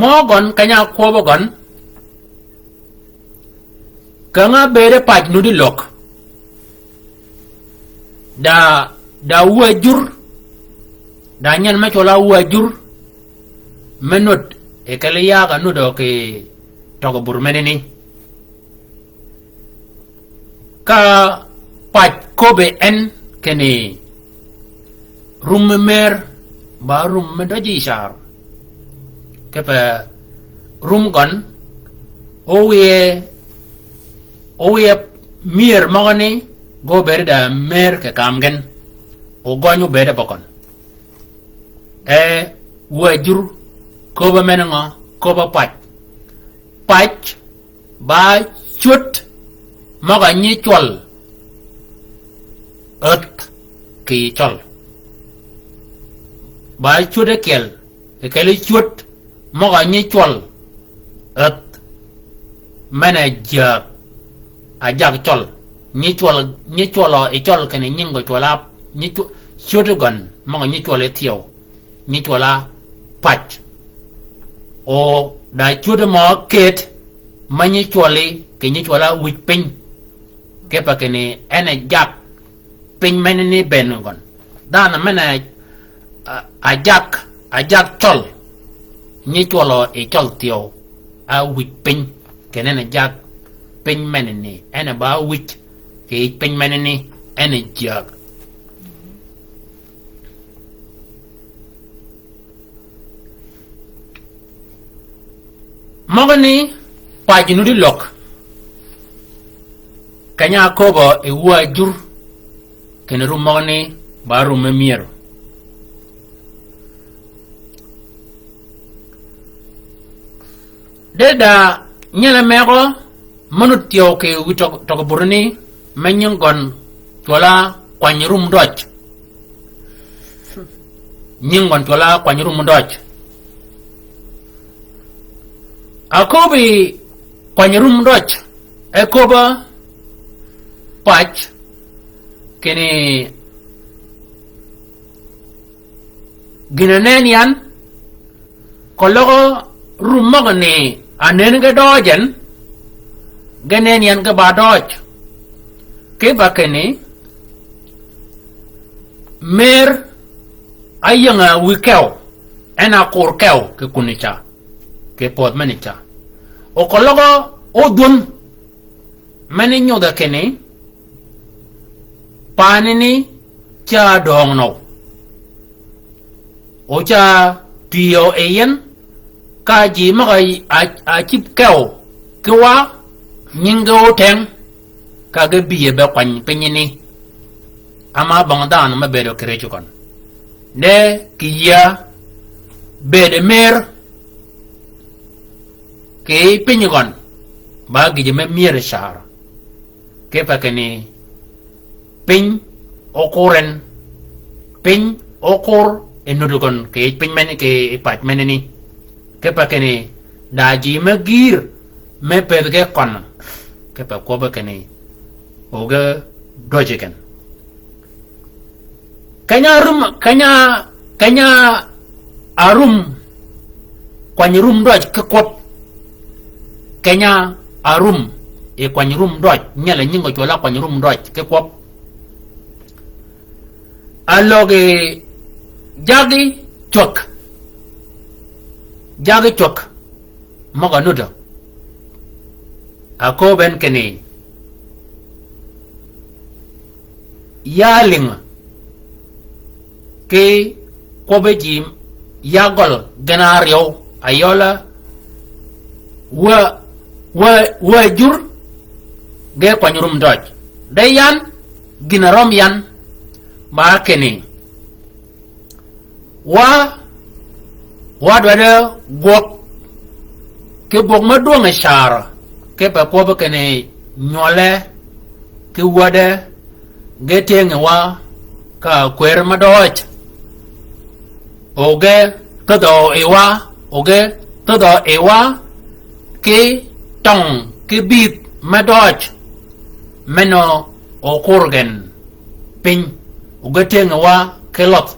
Mø gøn keny-a kwøbbi gøn, känga bëëde pac nuddi løg. Da, da wajur, da nyen me cwøl-a wajur, me nud, yi kelli yag-a nud-a kì tøggi bur menani. Ka pac köbbi en kinni rum me mer, ba rum me døji car. Kipe rum gøn, owiye, owiye myër møgø ni, gø bëëd da mer kì kam gen. O gøny obëëd bø gøn. E, wajur, köbbi men ngø, köbbi pac. Pac, ba cwöd møg-a nyi cwøl. Äth kì cøl. Ba cwöd ákyel, kì kelli cwöd møg-a nyi cwøl. Äth. Men-a jyäg. A jag cøl. Nyi cwøl, nyi cwøl-a, yi cøl kinni nying gø cwøl-a nyi cwø-, cwödi gøn, møg-a nyi cwøli thyew, nyi cwøla pac. O da cwödi mø ákët, me nyi cwøli, kì nyi cwøla wïj piny. Kipe kinni en a jak piny menani bënn gøn. Dhanhø men-a, a, a jak, a jak cøl. Nyi cwøl-a yi cøl thyew, a wïj piny. Kinni en a jak piny menani, en a ba wïj, kì yij piny menani, en a jyäg. Møgani pac nuddi løg. Keny-a áköbbø yi wajur, kinni rum møgani ba rum me myero. De da nyelli megø, me nud thyew kì wi tøg-, tøg-, butani, me nying gøn cwøla kwany rum døj. Nying gøn cwøla kwany rum døj. Aköbbi kwany rum døj, e köbb-a pac, kinni gïn-a nen yan, keløg rum møgani a nen ge døøj en, ge nen yan ge ba døøj. Kipe kinni, mer áyäng-a wïj kew, en a kur kew kì kunni ca, kì pödh meni ca. O keløg ódhwöng, meni nyodhe kinni, panani ca döngø. O ca tïyø yi yien, ka ji møg-a, a, a cïb kew ki wa, nying ge óteng, ka ge bïye be kwany pinyani. Ama bøng dhanhø me bedo kì rëcci gøn. De kì yïa bëëd mer kì piny gøn, ba gïjø me myër car. Kipe kinni piny ókur en, piny ókur yi nuddi gøn kì yij piny men-, kì yij pac menani. Kipe kinni da ji me gïïr me pëdhi ge køn. Kipe kwøbbi kinni o ge døji gen. Keny-a rum, keny-a, keny-a rum, kwany rum døj ki kwøb. Keny-a rum, yi kwany rum døj, nyelli nying gø cwøl-a kwany rum døj ki kwøb. Aløgi jaggi cwäg. Jaggi cwäg. Møg-a nuddi. Aköbbi en kinni, ya lïngø ki kwøbbi ji ya gøl gen áryew, ayøla wa, wa, wa jur ge kwany rum døj. De yan, gïn-a røm yan, ba kinni, wa, wa dwaddi gwøg, ki gwøg me dwøng-a car, kipe kwøbbi kinni nywøle, ki wädde, ge tëngi wa, ka kwër me døøj. O ge thödhø yi wa, o ge thödhø yi wa, ki tøng, ki bïdh me døøj, men-a okur gen piny, o ge tëngi wa ki løth.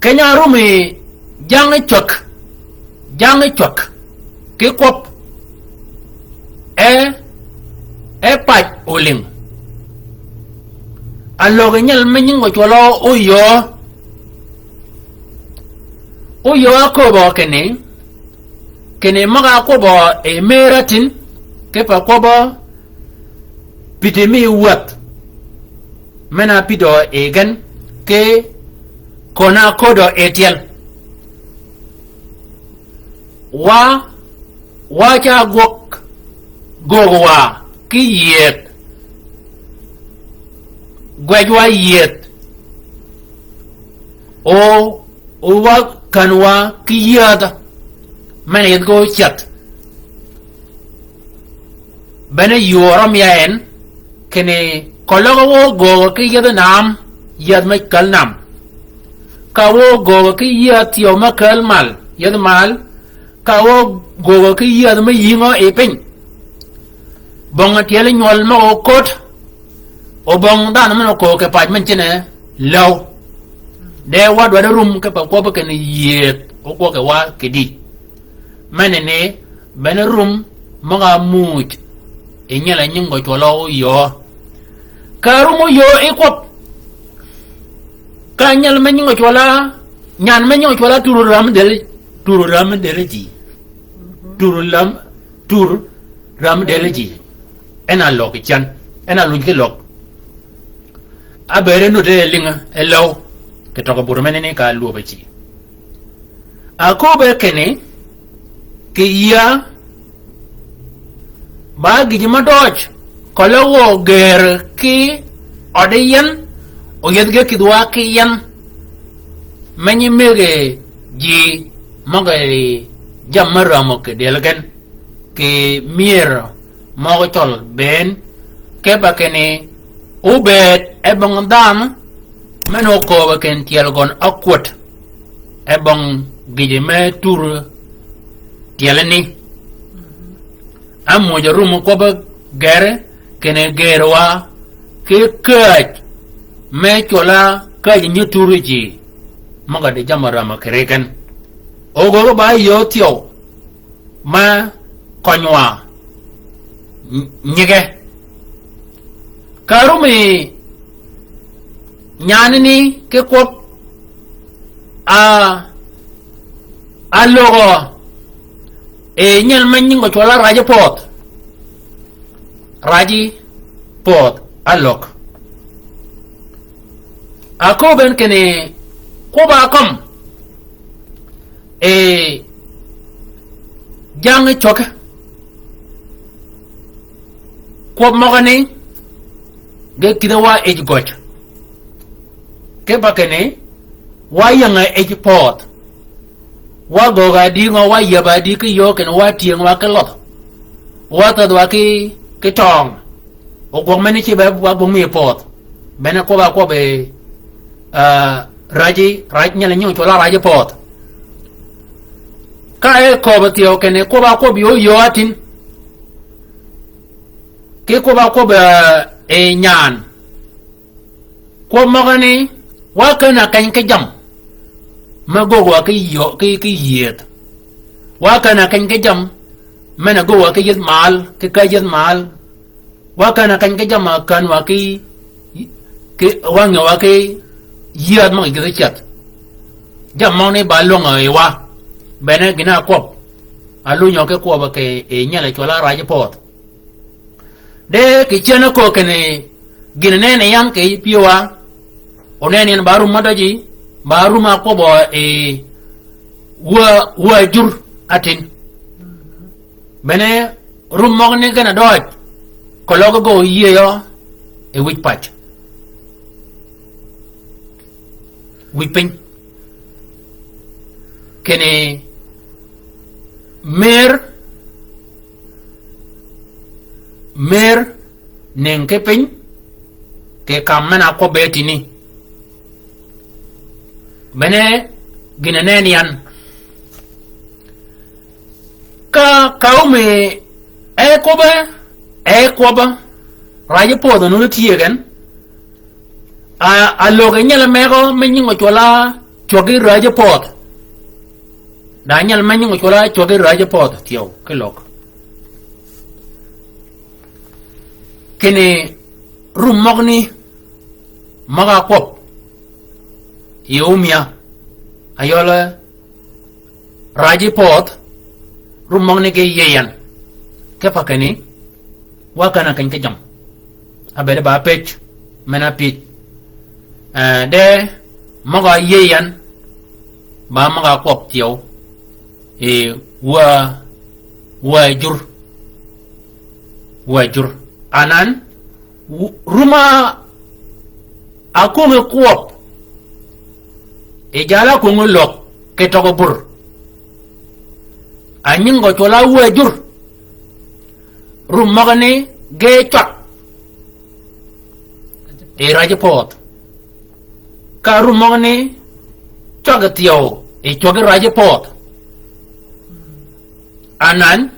Keny-a rum yi jang cwäg, jang cwäg, ki kwøb, e, e pac olïng. Aløgi nyel me nying gø cwøl-a óyöö, óyöö áköbbø kinni, kinni møg-a ákwøbbø yi mer átïn, kipe kwøbbø pïddi mi wäth. Men-a pïdø yi gen, ki kön-a áköddø yi tyel. Wa, wa ca gwøg, göög wa, ki yiëëdh. Gwëj wa yiëëdh. O, o wa kän wa ki yäädhø. Men-a yethi ge ócädh. Bene yuu røm ya en, kinni keløg wa ógöögø ki yethi nam, yäädh me käl nam. Ka wa ógöögø ki yäädh thyew me käl mal, yethi mal, ka wa ógöögø ki yäädh me yïngø yi piny. Bøngø tyeli nywøl møg-a óköd, Obong dhanhø men okö kì pac men cine lew. De wa dwaddi rum kipe kwøbbi kinni yïëth ógwøg ki wa kì dï. Menani bene rum møg-a muuj yi nyel-a nyingi cwøll-a óyöö. Ka rum óyöö yi kwøb. Ka nyel me nyingi cwøll-a, nyan me nyingi cwøll-a tur ram del, tur ram del ji. Tur ram, tur ram del ji. En a løg yi cen, en a luny ki løg. Ábëëd e nuddi e lïngi e lew, kì tøgø bur menani ka lwöbbi ji. Aköbbe kinni, kì yïa, ba gïjø me døøj, kølle wø gër ki ødi yien, oyiedh ge kïdhwa ki yien, me nyi mëggi ji møg-a jammì me rämø kì dyel gen, kì myër møg-a cøl bënn, kipe kinni, obëëd e bong dhanhø, men-a ókööbø kinni tyel gøn ákwöd, e bong gïjø me tur tyelani. Ámuujø rum kwøbbi gër, kinni gër wa, ki käj, me cwøll-a käj nyi tur ji, møg-a di jammì rämø kì ri gen. Ogöög ba yöö thyew, me køny wa ny-, nyige. Ka rumi nyanani ki kwøb a, a lögø, e nyel me nyingi cwøll-a raji pöödh. Raji pöödh a løg. Aköbben kinni kwøb-a kømmi e jang cwäg. Kwøb møgani, ge kïdhe wa yij gøj. Kipe kinni, wa ying-a yij pöödh. Wa göög-a dïngø, wa yieb-a dï ki yöö kinni, wa tyëng wa ki lødh. Wa thädh wa ki, ki tøng. Ogwøg meni cïbe wa gwøg mi pöödh. Bene kwøb-a kwøbbi, ah, raji, raj nyel nyingi cwøll-a raji pöödh. Ka e kööbø thyew kinni kwøb-a kwøbbi yöö yöö atïn. Ki kwøb-a kwøbbi, eh, e nyan. Kwøb møgani, wa kän-a keny ki jammì. Me göög wa ki yöö, ki, ki yïëth. Wa kän-a keny ki jammì. Men-a göög wa ki yïëth mal, ki käj yïëth mal. Wa kän-a keny ki jammì kän wa ki, ki, wa nge wa ki yïädh møg-a gïth-a ceth. Jammì møgani ba lwøng-a yi wa. Bene gïn-a kwøb. Alunyø ki kwøb kì, e nyel-a cwøll-a raji pöödh. De kì cen-a köög kinni gïn-a nenni yan kì pyëwa. O nenni yan ba rum me døji, ba rum-a kwøbbø yi wä, wä jur atïn. Bene rum møgani gen-a døøj, keløg ge oyïëyø yi wïj pac. Wïj piny. Kinni mer, mer ning ki piny, kì kam men-a kwøbbe tïni. Bene gïn-a nenni yan. Ka, ka omi e kwøbbe, e kwøbbe, raji pöödh-a nuni tï gen. A, a lög e nyel megø me nyingi cwøll-a cwägi raji pöödh. Da nyel me nyingi cwøll-a cwägi raji pöödh thyew ki løg. Kinni rum møgani møg-a kwøb. Yi omïa. Ayøl-a raji pöödh, rum møgani ge yïëy yan. Kipe kinni, wa kän-a keny ki jammì. Abëëd ba pëj, men-a pëj. Eh, de møg-a yïëy yan, ba møg-a kwøb thyew. E, wä, wä jur. Wä jur. Anan, wu-, rum-a a kwöngi kwøb. E jal-a kwöngi løg, kì tøgø bur. A nyingi cwøll-a wä jur. Rum møgani ge cwag. E raji pöödh. Ka rum møgani cwag thyew, e cwägi raji pöödh. Anan,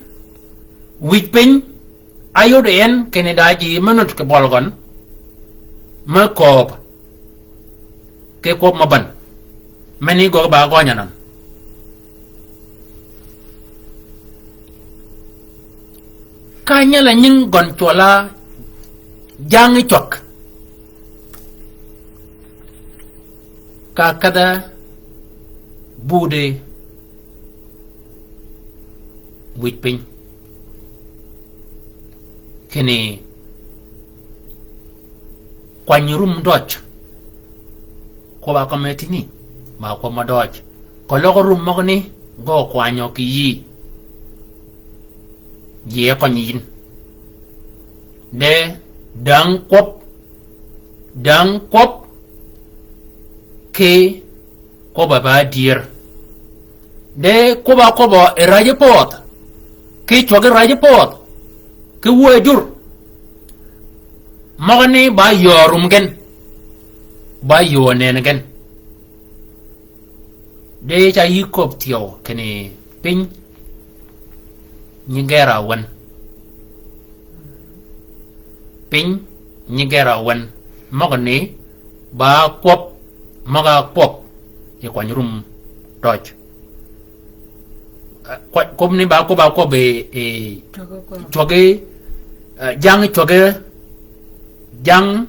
wïj piny, ayod en kinni da ji me nud kì bøl gøn. me kööb ki kwøb mø bän. Meni göggi ba gøny anan. Ka nyal-a nying gøn cwøll-a jang cwag. Ka kedh-a buddi wïj piny. Kinni kwany rum døj. Kwøbb-a kømmi tïni, ma kwøb mø døj. Keløg rum møgani, gø kwanyø kì yï. Yï e køny yïn. De däng kwøb, däng kwøb, ki kwøbb-a ba dyër. De kwøbb-a kwøbbø e räjji pödh, ki cwäggi räjji pödh, ki wuö ajur. Møgani ba yöö rum gen, ba yöö nënn gen. De ca yï köbbi thyew kinni piny nyi gër-a wän. Piny nyi gër-a wän. Møgani ba kwøb, møg-a kwøb yi kwany rum døj. Eh, kwøb, kwøb ni ba kwøb-a kwøb yi, yi cwaggi, eh, jang cwaggi, jang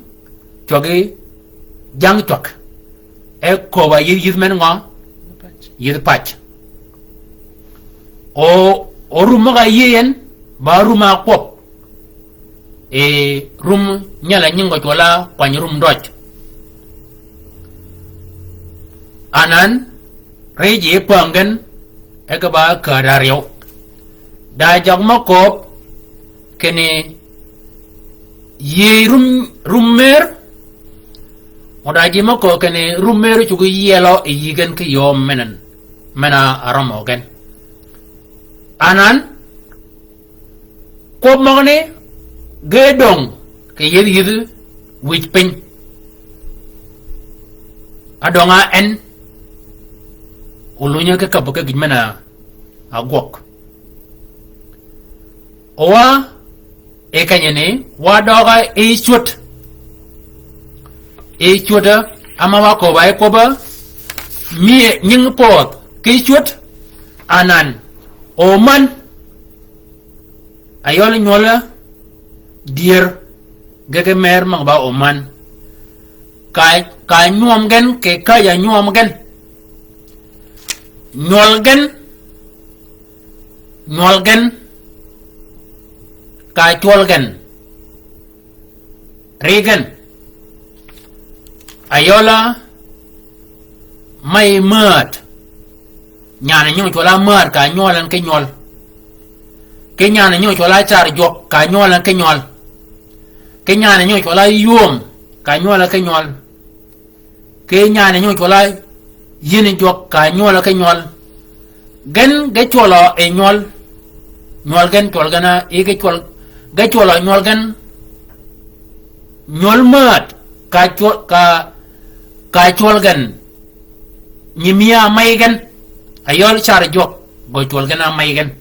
cwaggi, jang cwag. E kööb-a yïdh, yïdh men ngø? Yïdh pac. O, o rum møg-a yïëy en, ba rum-a kwøb. E, rum nyal-a nying gø cwøll-a kwany rum døj. Anan, ri ji e päng gen, e ge ba käd aryøw. Da jøg mø kööb, kinni yïëy rum, rum mer, o da ji mø kööb kinni rum mer cuggi yielø yi gen ki yöö menan, men-a arømmø gen. Anan, kwøb møgani ge döng kì yïdh yïdh wïj piny. Adöng-a en olunyø ki käbbø ki gïj men-a ágwøg. O wa, e kenyani, wa døøg-a yi cwöd. Yi cwöd-a, ama wa kööb-a yi kwøb-a, mi nying pödh ki cwöd, anan, o man, ayøl nywøl-a dyër, ge ge mer møg-a ba o man. Ka, ka nywøm gen, kì käjj-a nywøm gen. Nywøl gen, nywøl gen, ka cwøl gen. Ri gen. Ayøl-a, ma yi määd. Nyan-a nying cwøll-a määd ka nywøl en ki nywøl. Ki nyan-a nying cwøll-a car jwøk ka nywøl en ki nywøl. Ki nyan-a nying cwøll-a ywöm ka nywøl en ki nywøl. Ki nyan-a nying cwøll-a yïn jwøk ka nywøl ki nywøl. Gen ge cwøllø yi nywøl. Nywøl gen cwøl gen-a, yi ge cwøl, ge cwøllø nywøl gen. Nywøl määd, ka cwøl, ka, ka cwøl gen. Nyi mi-a ámey gen. Ayøl car jwøk, gø cwøl gen-a ámey gen.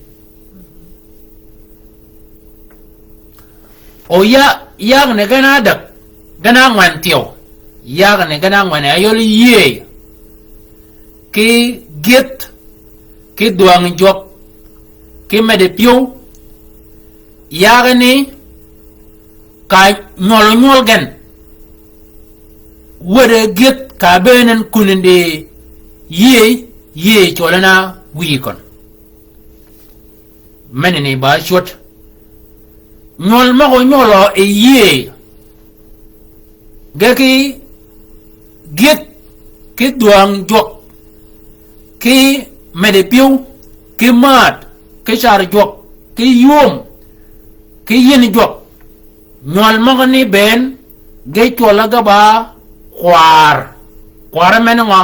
O ya, yag ni gen-a ádäg, gen-a ángwen thyew. Yag ni gen-a ángwen, ayøl yïëy. Ki gyëdh, ki dhwäng jwøk, ki meddi pyëw. Yag ni ka nywøl nywøl gen. Wäd-a gyëdh ka bëën en kun di yïëy, yïëy cwøl en-a wïyi køn. Menani ba cwöd. Nywøl møg-a onyywølø yi yïëy. Ge ki gyëdh, ki dhwäng jwøk, ki meddi pyëw, ki määd, ki car jwøk, ki ywöm, ki yïn jwøk. Nywøl møgani bënn, ge cwøllø ge ba kwaar. Kwaar men ngø?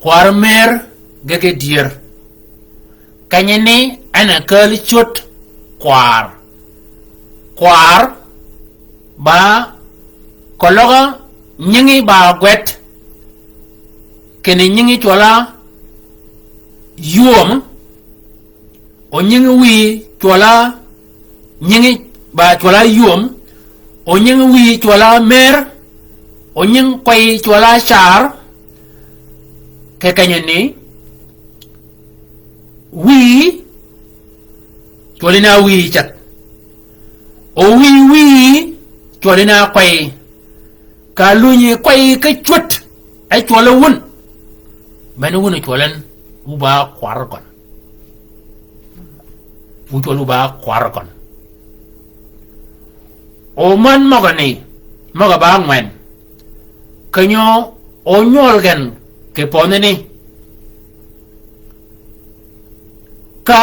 Kwaar mer, ge ge dyër. Kenyani en a kääl cwöd kwaar. Kwaar ba keløg nyingi ba gwed, kinni nyingi cwøll-a ywöm, o nyingi wïyi cwøll-a, nyingi ba cwøll-a ywöm, Onying wïyi cwøl-a mer, onying kwey cwøl-a car, kì kenyi ni, wïyi, cwøl yi na wïyi ceth. O wïyi wïyi, cwøl yi na kwey. Ka lunyi kwey ki cwöd, e cwøl wun. Men wun cwøl en, wu ba kwar gøn. Wu cwøl wu ba kwar gøn. O møn møgø ni, møgø ba ngwen. Kenyo o nywøl gen kì pønheni. Ka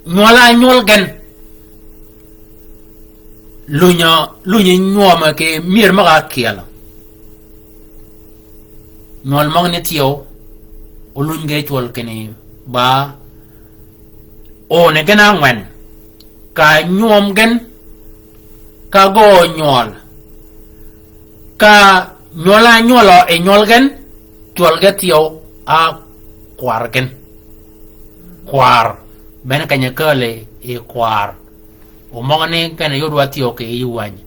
nywøl-a nywøl gen. Lunyi, lunyi nywøm kì myër møg-a kyelø. Nywøl møgø ni thyew, o lunyi ge cwøl kinni ba, o ni gen-a ngwen, ka nywøm gen, ka gø nywøl, ka nywøl-a nywølø yi nywøl gen, cwøl ge thyew a kwar gen. Kwar, bene kenyi kääl yi kwar. O møgø ni gen-a yod wa thyew kì yij wäny.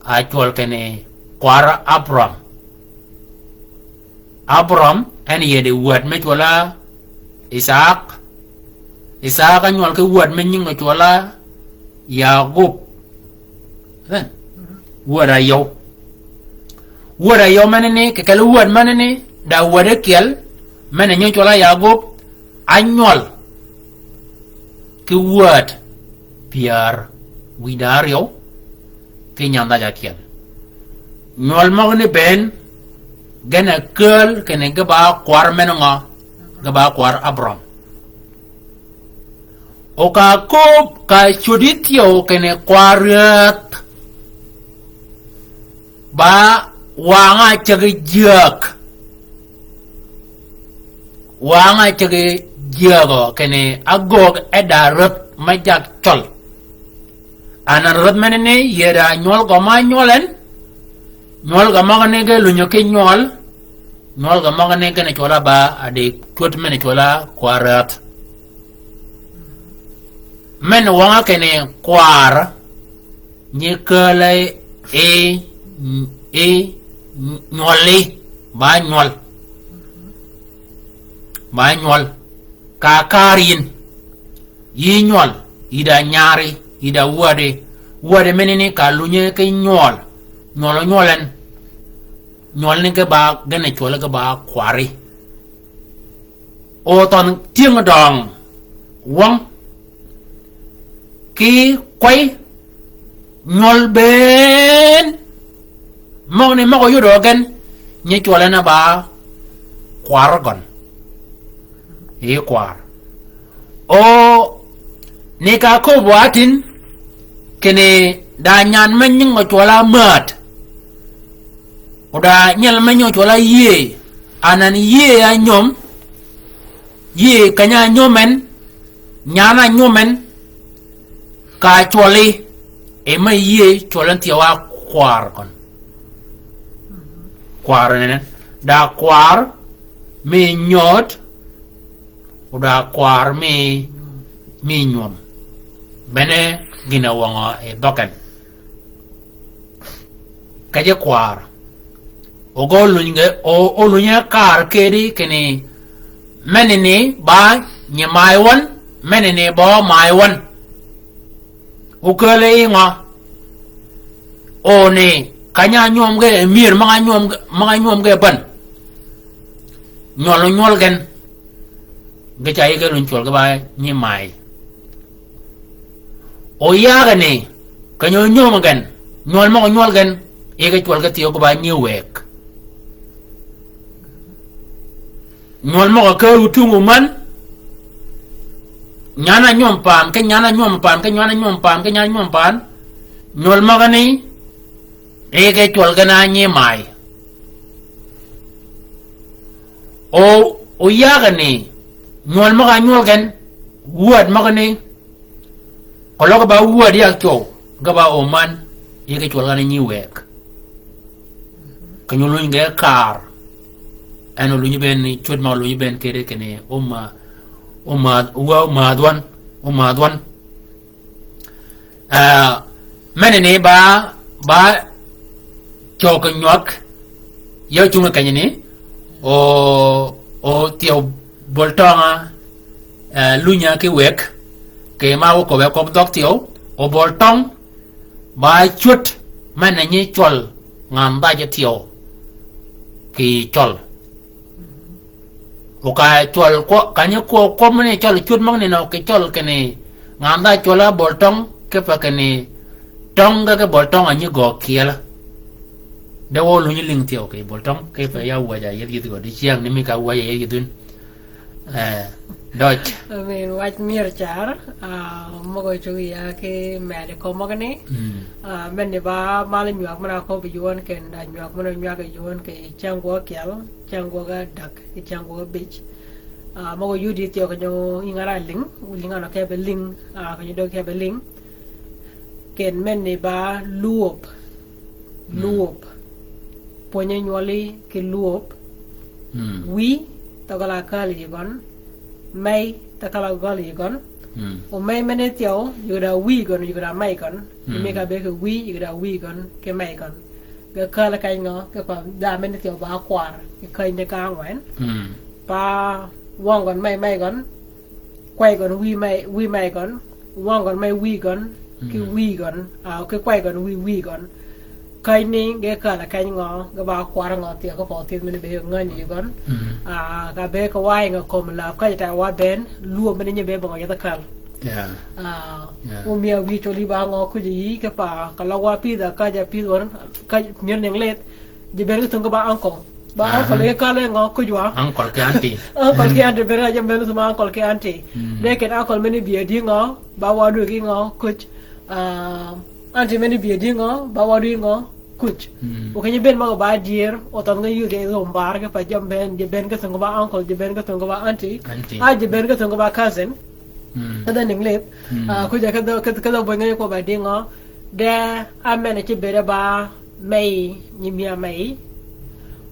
A cwøl kinni kwar Abram. Abram, en yedi wäd me cwøl-a Isaak. Isaak a nywøl ki wäd me nying cwøl-a Yakob. Then, wäd-a yøw. Wäd-a yøw menani, kì kelli wäd menani, da wäd ákyel, men-a nying cwøl-a Yakob, a nywøl. Kì wäd pyär wïdá áryøw, kì nyandhaj ákyel. Nywøl møgø ni bënn, gen-a kääl kinni ge ba kwar men ngø, ge ba kwar Abram. O ka kööb ka cwödi thyew kinni kwar räth. Ba wang-a ceg jyäg. Wang-a ceg jyägø kinni ágöög e da räth me jag cøl. Anan räth menani yeda nywøl gø ma nywøl en. Nywøl gø møgani ge lunyi ki nywøl. Nywøl gø møgani gen-a cwøl-a ba a di cwöd men-a cwøl-a kwar räth. Men wang-a kinni kwar. Nyi kääl yi, yi nywøli, ba nywøl. Ba nywøl. Ka kar yin. Yi nywøl, yi da nyari, yi da wädi. Wädi menani ka lunyi ki nywøl. Nywøl nywøl en. Nywøl ni ge ba, gen-a cwøl ge ba kwari. O thønh tyëng døng wøng. Kì kwey nywøl bënn. Møgø ni møg-a yodø gen. Nyi cwøl en a ba kwar gøn. Yi kwar. O ni ka köbbi wa tin. Kinni da nyan me nying cwøl-a mät. O da nyel me nying cwøl-a yïëy. Anan yïëy a nyom. Yïëy keny-a nyom en. Nyan-a nyom en. Ka cwøli. E me yïëy cwøl en thyew a kwar gøn. Kwar en. Da kwar. Mi nyööd. O da kwar mi, mi nywøm. Bene gïn-a wøngø yi dhøg en. Kej kwar. O gø lunyi ge, o, o lunyi kar kedi kinni. Menani ba nyi may wøn, menani ba may wøn. O kääl yi ngø. O ni, keny-a nywøm ge, myër møg-a nywøm ge, møg-a nywøm ge bän. Nywøl nywøl gen. Ge ca yï ge lunyi cwøl ge ba nyi may. O yagani, keny-a nyom gen, nywøl møg-a nywøl gen, yï ge cwøl ge thyew ge ba nyi wëg. Nywøl møg-a kääl wu tung wu män, nyan-a nywøm pan, ki nyan-a nywøm pan, ki nyan-a nywøm pan, ki nyan-a nywøm pan, nywøl møgani, yï ge cwøl gen a nyi may. O, o yagani, nywøl møg-a nywøl gen, wäd møgani, keløg ba wäd yag cwøw, ge ba o män, yï ge cwøl gen a nyi wëg. Keny-a lunyi ge kar. En olunyi bënn, cwöd ma olunyi bënn kede kinni, o ma, o ma, wa o ma dhwøn, o ma dhwøn. Ah, menani ba, Ba cøg nywag, ya cung kenyi ni, o, o thyew bøl tøng-a, eh, lunya ki wëg, kì ma óköbbe köbb dhøg thyew, o bøl tøng, ba cwöd, men-a nyi cwøl, ngan dhaj thyew, kì cøl. O ka cwøl kwø-, ka nyi kwø-, kwøb mø ni cwøl cwöd møgani nø kì cwøl kinni, ngan dhaj cwøl-a bøl tøng, kipe kinni, tøng ge ki bøl tøng a nyi gø kyel. De wø lunyi lïng thyew kì bøl tøng, kipe ya wäj-a yethi yethi gø, dicyäng ni mi ka wäj-a yethi yethi. Eh, døj. Amen, wac myër car, ah, møg-a cuggi ya ki medi kömi møgani. Mm. Ah, men ni ba mal nywag men-a köbbi yï wøn kinni da nywag men-a nywag yï wøn kì cäng gwøg kyel. Cäng gwøg adäg, ki cäng gwøg abij. Ah, møg-a yudi thyew kenyi yïnga ra lïng, lïnga nø kebe lïng, ah, kenyi döggi kebe lïng. Ken men ni ba lwöb. Mm. Lwöb. Pwönyi nywølli ki lwöb. Mm. Wïy, thøgøl-a kääl yï gøn. Mey, thøgøl-a gøl yï gøn. Mm. O mey men-a thyew, yï gø da wïy gøn, yï gø da mey gøn. Mm. Yï mi ka be ki wïy, yï gø da wïy gøn, ki mey gøn. Ge kääl keny ngø, kipe da men-a thyew ba kwar, ki keny ni ka ángwen. Mm. Pa wøng gøn mey mey gøn, kwey gøn wïy mey, wïy mey gøn, wøng gøn mey wïy gøn, ki wïy gøn, ah, ki kwey gøn wïy wïy gøn. Keny ni ge kääl keny ngø, ge ba kwar ngø thyew kipe thyew men-a be ngänyi gøn. Mm. Ah, ka be ki wa ying-a kömi läb ka ji ta wa bënn, lwöb men-a nyi be bong yethi kääl. Yeah. Ah, yeah. Omïa wïy cwølli ba ngø kuj yï kipe, ka løg wa pïdh-a ka ja pïdh wøn, ka myër ning lidh. Ji bënn ki thung ki ba uncle. Ba uncle, aha, e kale ngø kuj wa. Uncle ki auntie. Uncle ki auntie, bënn a ji bënn ki thung uncle ki auntie. Mm. De ken uncle men-a bï a dï ngø, ba wa dwøg yi ngø kuj. Ah, auntie men-a bï a dï ngø, ba wa dwøg yi ngø kuj. Mm. O kenyi bënn møg-a ba dyër, o thønh ngø yï ge dhømbar kipe ji bënn, ji bënn ki thung ki ba uncle, ji bënn ki thung ki ba auntie. Auntie. A ji bënn ki thung ki ba cousin. Mm. Kedhø ning lidh. Mm. Ah, kuj-a kedhø, kedhø, kedhø bønyi kwøb-a dï ngø. De, amen-a cï bëëd-a ba mey, nyi mïa mey.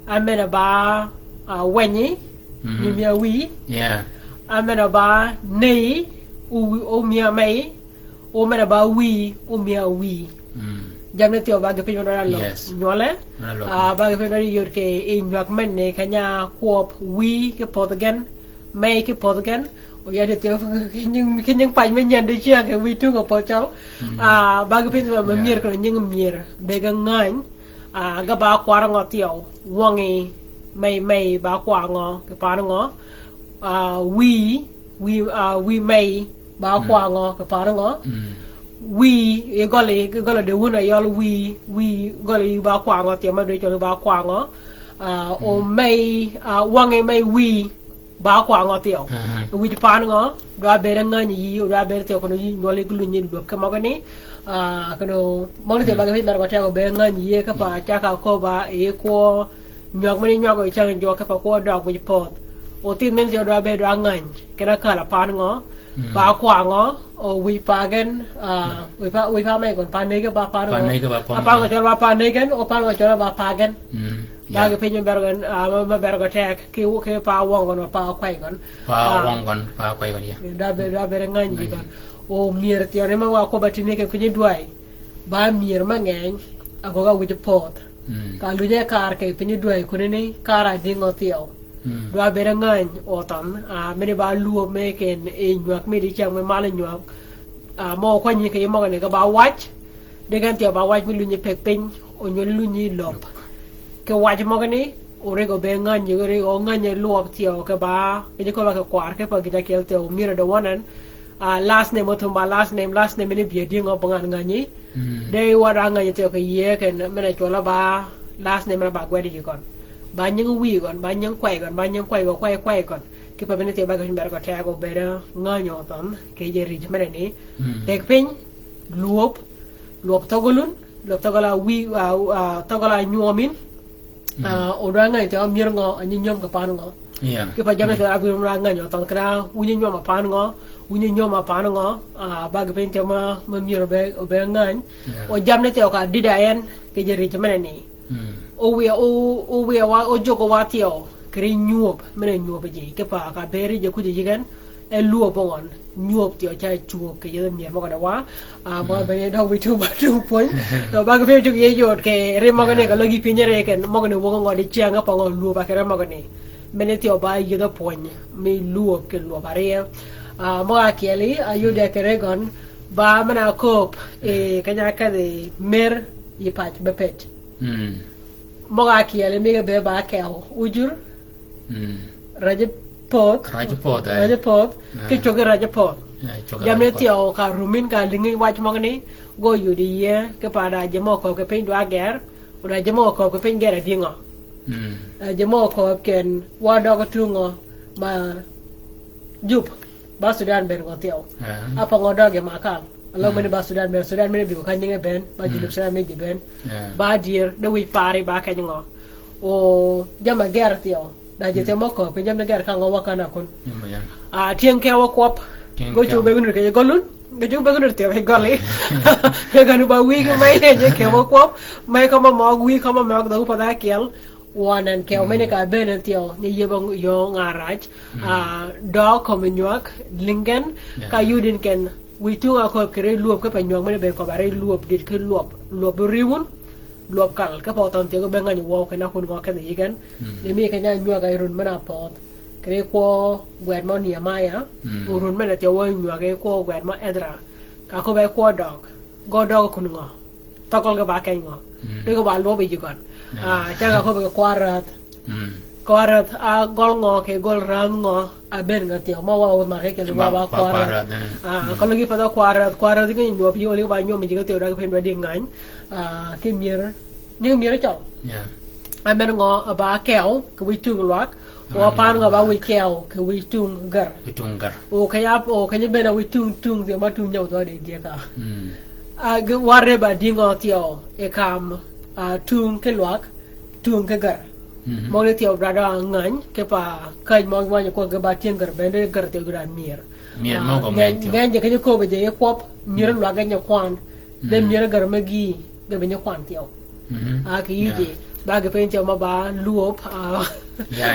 Amen-a ba, ah, wenyi, mm, nyi mïa wïy. Yeah. Amen-a ba neyi, o, o mïa mey. O men-a ba wïy, o mïa wïy. Mm. Jammi thyew ba gï piny mø dwaddi lok. Yes. Nywøle. Mø dwaddi lok. Ah, ba gï piny mø dwaddi yod kì yij nywag men-a ni keny-a kwøb wïy ki pödhi gen, mey ki pödhi gen. O ya di thyew ki nying, ki nying pany me nyen di cyäng kì wïy tung a pödhi cøl. Mm. Ah, ba gï piny mø, yeah, myër kì nying myër. Be ge ngäny. Ah, ge ba kwar ngø thyew. Wøngi mey mey ba kwar ngø, kì pan ngø. Ah, wïy, wïy, ah, wïy mey, ba, mm, kwar ngø, kì pan ngø. Mm. Wïy, i gøl-a, i gøl-a di wun a yøl wïy, wïy, gøl-a yï ba kwar ngø thyew, ma dwø cwøl ba kwar ngø. Ah, o, mm, mey, ah, wøngi mey wïy, ba kwar ngø thyew. Aha. Wïj pan ngø, dwa bëëd-a ngänyi yï, dwa bëëd thyew kinni yï nywøl yï ki lunyi lwöb ki møgani. Ah, kinni, møgani thyew, mm, ba gï piny mer gø teg o bëëd-a ngänyi yï, kipe, mm, caka köbb-a, i kwø, nywag men-a nywag o yi cäng jwøk kipe kwø døg wïj pödh. O thith men-a thyew dwa bëëd dwa ngäny. Kena kääl-a pan ngø. Mm. Ba kwar ngø. O wïj pa gen, ah, mm, wïj pa, wïj pa mey gøn, pa nege ba pan ngø. Pa nege ba pan ngø. A pan ngø cøl ba pa negen, o pan ngø cøl ba pa gen. Mm. Ba, yeah, gï piny mø ber gøn, ah, mø, mø ber gø teg, ki, ki pa wøng gøn, pa kwey gøn. Pa, ah, wøng gøn, pa kwey gøn, yeah. Dwa bëëd, dwa bëëd ngänyi gøn. Mm. O myër thyew ni mø wa kwøbb-a tïnni kì kinyi dwäy. Ba myër mø ngeny, a gøgg-a wïj pödh. Mm. Ka lunyi kar kì piny dwäy kunani, kar-a dï ngø thyew. Mm. Dwa bëëd-a ngäny o thønh, ah, men-a ba lwöb me ken i nywag mi di cyäng me mal nywag. Ah, mø kwany kì yij møgani ge ba wac, di gen thyew ba wac mi lunyi peg piny, o nywøl lunyi löb. Kì wac møgani, o rig o bëëd ngänyi, o rig o ngänyi lwøb thyew kì ba, kì ji köbb-a kì kwar, kipe gïj-a kyel thyew, myër-a di wøn en, ah, last name, o thum ba last name, last name ni bï-a dï ngø bong an ngänyi. Mm. De wa dwa ngänyi thyew kì yïe ken men-a cwøl-a ba last name men-a ba gwed yï gøn. Ba nying wïy gøn, ba nying kwey gøn, ba nying kwey gøn, kwey, kwey gøn. Kipe men-a thyew ba gï piny ber gø teg o bëëd-a ngänyi o thønh, kì yij rij men-a ni. Mm. Teg piny, lwöb, lwøb thøgø lun, lwøb thøgø la wïy, ah, ah, thøgø la nywøm yïn. Mm. Ah, o dwa ngänyi thyew myër ngø, a nyi nywöm kì pan ngø. Yeah. Kipe jammi, mm, thyew a gï dwa ngänyi o thønh kena, wïnyi nywøm a pan ngø, wïnyi nywøm a pan ngø, ah, ba gï piny thyew mø, mø myër o be, o be ngäny. Yeah. O jammi thyew ka dïd-a en, kì ji rij men-a ni. Mm. O wiy-a, o, o wiy-a wa, o jog wa thyew, kì ri nywöb, men-a nywöb ji, kipe ka be rij-a kuj yï gen, e lwöb ngøn, nywöb thyew ca cwöb kì yethi myër møgø ni wa. Ah, møgø bene døg wi tug ba tug pwöny. To ba ki pim tug ye yod kì ri møgø ni ka løg yi piny re ken, møgø ni wögø ngø di cyäng, e pa ngø lwöb a kì re møgø ni. Mene thyew ba yodhi pwöny mi lwöb kì lwöb arye. Ah, møgø ákyeli, a yode kì re gøn, ba men-a kööb, eh, keny-a kedhi mer yi pac be pëj. Mm. Møgø ákyeli mi ge be ba kew ujur. Mm. Räjji pödh. Räjji pödh, eh. Räjji pödh. Eh. Ki cwöggi räjji pödh. Eh, cwöggi räjji pödh. Jammi thyew ka rumin ka lïngi wac møgø ni, gø yudi yie, ki pa da ji mø kööb kì piny dwa gër, o da ji mø kööb kì piny gër a dïngø. Mm. Eh, ji mø kööb ken, wa døg tungø, ma jup. Ba Sudan bëëd ngø thyew. Eh. A pa ngø døg yi Makal. Aløg mene ba Sudan bëëd, Sudan mene bï ko ka nyinge bënn, ba Junub Sudan mene ji bënn. Eh. Ba dyër, de wïj pari ba keny ngø. O, jammì gër thyew. Da ji thyew mø kööb, kì jammì gër ka ngø wa kän-a kun. Ah, tyëng kew kwøb. Gø cwöb be gunur kì gøl wun. Gø cwöb be gunur thyew kì gøl yi. Kì gøn ba wïj ki me ye je kew kwøb. Me kømmi møg wïj kømmi møg dhøg pa dha kyel. Wa nen kew mene ka bënn thyew, ni yeb yöö ngà raj. Mm. Ah, døøg kømmi nywag, lïngi gen, ka yudin ken, wïj tung a kööb kì ri lwöb, ki pa nywag mene bënn kööb a ri lwöb, dit ki lwøb, lwøb ri wun, lwøb kal, ki pa othøn thyew be ngäny wøw ken a kun ngø kedhi yi gen. Mm. Ni mi keny-a nywag a yi run men-a pödh, kì ri kwø gwed mø Nehemiah, mm, o run men-a thyew wø nywag a yi kwø gwed mø Ezra, ka kööb a yi kwø døg, gø døg kun ngø. Thøgøl ge ba keny ngø. Mm. Di ge ba lwøb yi ji gøn. Yeah. Ah, cang ka köbbi ge kwar rädh. Mm. Kwar rädh, ah, gøl ngø kì gøl rädh ngø, a bënn ngø thyew. Ma wa wø ma ke keli wa ba kwar rädh. Kwar rädh, eh. Ah, mm, ka løg yi path kwar rädh, kwar rädh ge nywøb yi, o li ba nywøb ji ge thyew da ge piny ba di ngäny. Ah, ki myër, ni myër cøl. Yeah. A men ngø, a ba kew, kì wïj tung lwak, Wa pan ngø ba wïj kew kì wïj tung gär. Wïj tung gär. O keny-a, o keny-a bënn a wïj tung, tung thyew ma tung nyau dhø di dyeka. Mm. A, ge warre ba di ngø thyew, e kam, a, tung ki lwak, tung ki gär. Mhm. Møg ni thyew brada ngäny, ki pa käj møg wany kwøb ge ba tyëng gär bënn, gär thyew gïn a myër. Myër møg-a ngäny thyew. Ngäny je keny-a köbbi je yi kwøb, myër lwak ge nyi kwan. Dhe myër gär me gï, ge bï nyi kwan thyew. Mhm. A kì yïj ji, ba ge piny thyew ma ba lwøb, a,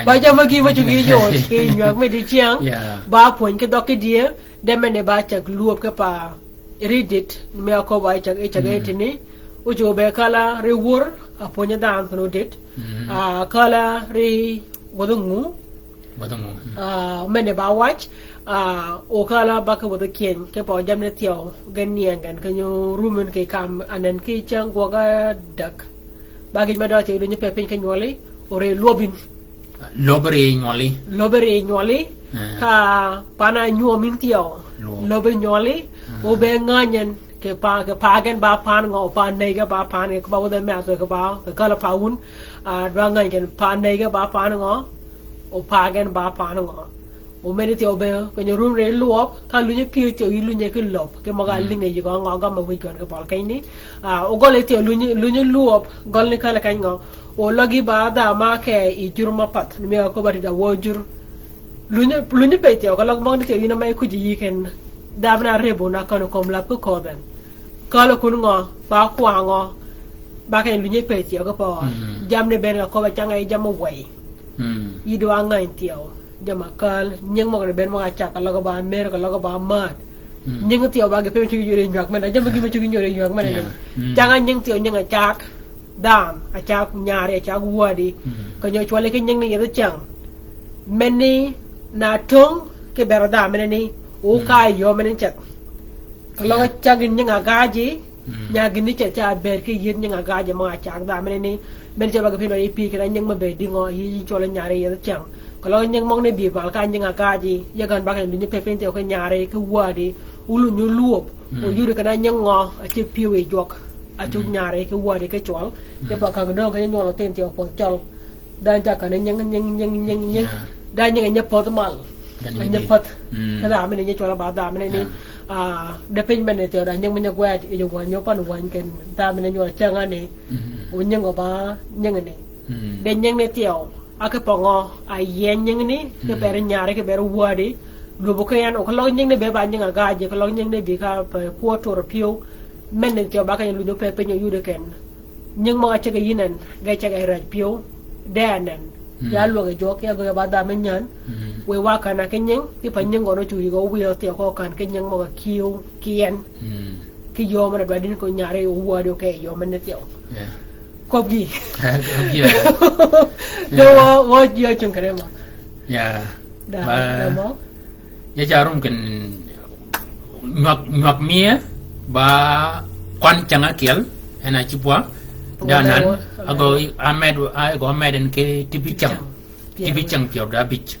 ba jammì gï ma cuggi yod, kì nywag mi di cyäng, ba pwöny ki dhøg ki dye, dhe men-a ba cag lwøb ki pa ri dit, mi a köbbi a cag, cag e tini, o cuggi be kala ri wur, a pwönyi dhanhø kinni odit, a kala ri wädhi nguu, Wädhi nguu. Ah, men-a ba wac, ah, o kala ba ki wädhi kyëny, ki pa jammi ni thyew, gen nying gen, keny-a rumin kì kam, anen kì cäng gwøg adäg. Ba gïj me dø thyew lunyi pe piny ki nywøli, o ri lwøbin. Lwøb ri nywøli. Lwøb ri nywøli. Eh. Ka pan-a nywøm in thyew. Lwøb. Lwøb nywøli. Eh. O be ngänyen, Kì pa, kì pa gen ba pan ngø, pa ney ge ba pan, kì ba wädhi me a thø kì ba, kì kala pa wun, a, dwa ngäny gen pa ney ge ba pan ngø, o pa gen ba pan ngø. O men-a thyew be, keny-a rum ri lwøb, ka lunyi pyëw thyew yi lunyi ki lwøb, ki møg-a lïngi yi gø ngø gø ma wïj gøn kì bøl keny ni. A, o gøl yi thyew lunyi, lunyi lwøb, gøl ni kala keny ngø. O løg yi ba dha ma ke yi jur ma path, ni mi a köbbi a ti da wø jur. Lunyi, lunyi pëj thyew, ka løg møg ni thyew yïn a me kuji yï ken. Dha men-a rebo na kön kömi läb ki kööb en. Kala kun ngø, ba kwang ngø. Ba keny lunyi pëj thyew ki pa. Mm. Jammi ni bënn ka köbbi cang a yi jammi wëy. Mm. Yï dwa ngäny thyew. Jammi kal, nying møg ni bënn møg-a cag, ka løg ba mer, ka løg ba mad. Mm. Nying thyew ba ge pym cuggi yod yi nywag men-a. Jammi gï me cuggi yod yi nywag men-a. Yeah. Mm. Cang a nying thyew nying a cag. Dhanhø, a cag nyari, a cag wädi. Mm. Keny-a cwøli ki nying ni yethi cyäng. Men-a ni na töng ki bëëd dhanhø men-a ni, o ka yöö men-a ni ceth. Ka løg cag nying a gaji, nya gïn ni ceth ca bëëd ki yïth nying a gaji mø a cag dhanhø men-a ni. Men-a ceth ba ge piny ba yi pï kì da nying me bëëd di ngø, yi cwøli nyari yethi cyäng. Ka løg nying møg ni bï bal ka nying a gaji, ye gän ba keny lunyi pe piny thyew ki nyari, ki wädi, o lunyi lwøb, o yudi kì da nying ngø, a ci pyëw yi jwøk. A cug nyari ki wädi ki cwøl. Ki pa kang döng ki nywøl othinh thyew pödh cøl. Dhanhø cag kani nying, nying, nying, nying, nying. Yeah. Dhanhø nying a nyi pödh mal. A nyi pödh. Mm. Ki dhanhø men-a nyi cwøl ba dhanhø men-a ni. Yeah. Ah, de piny men-a thyew da nying men-a nyi gwed, yi wänyi pan wänyi ken. Dhanhø men-a nywøl cäng ani. Mm. O nying o ba nying ni. Mm. De nying ni thyew. A ki pøngø, a yeny nying ni, ki beri nyari, ki beri wädi. Lwöbø ki en, o ki løg nying ni be ba nying a gaji, ki løg nying ni bï ka pe kwø tur pyëw. Men-a thyew ba keny lunyi pe piny o yudi ken. Nying møg-a ceg yi yïn en, ge ceg yi räj pyëw, de anen. Mm. Ya lwøg yi jwøk, ya gø ya ba dhanhø me nyän. Mm. Wiy wa kan-a ki nying, ki pa nying gøn ócudi gø wiy óthyeu kö kan ki nying møg-a kiew ki en. Mm. Ki yöö men-a dwaddi ni ko nyari owadi oke yöö men ni thyeu. Yeah. Köbgi. Köbgi, yeah. Dø wø, wø ji ócung kene mø. Yeah. Da, ba, da mø. Ya ca rum ken nywag, nywag miye, ba kwan cäng ákyel, en a cïb wa. Da nan, ago amed, ago amed en ki tïbi cäng. Tïbi cäng pyär da bïj.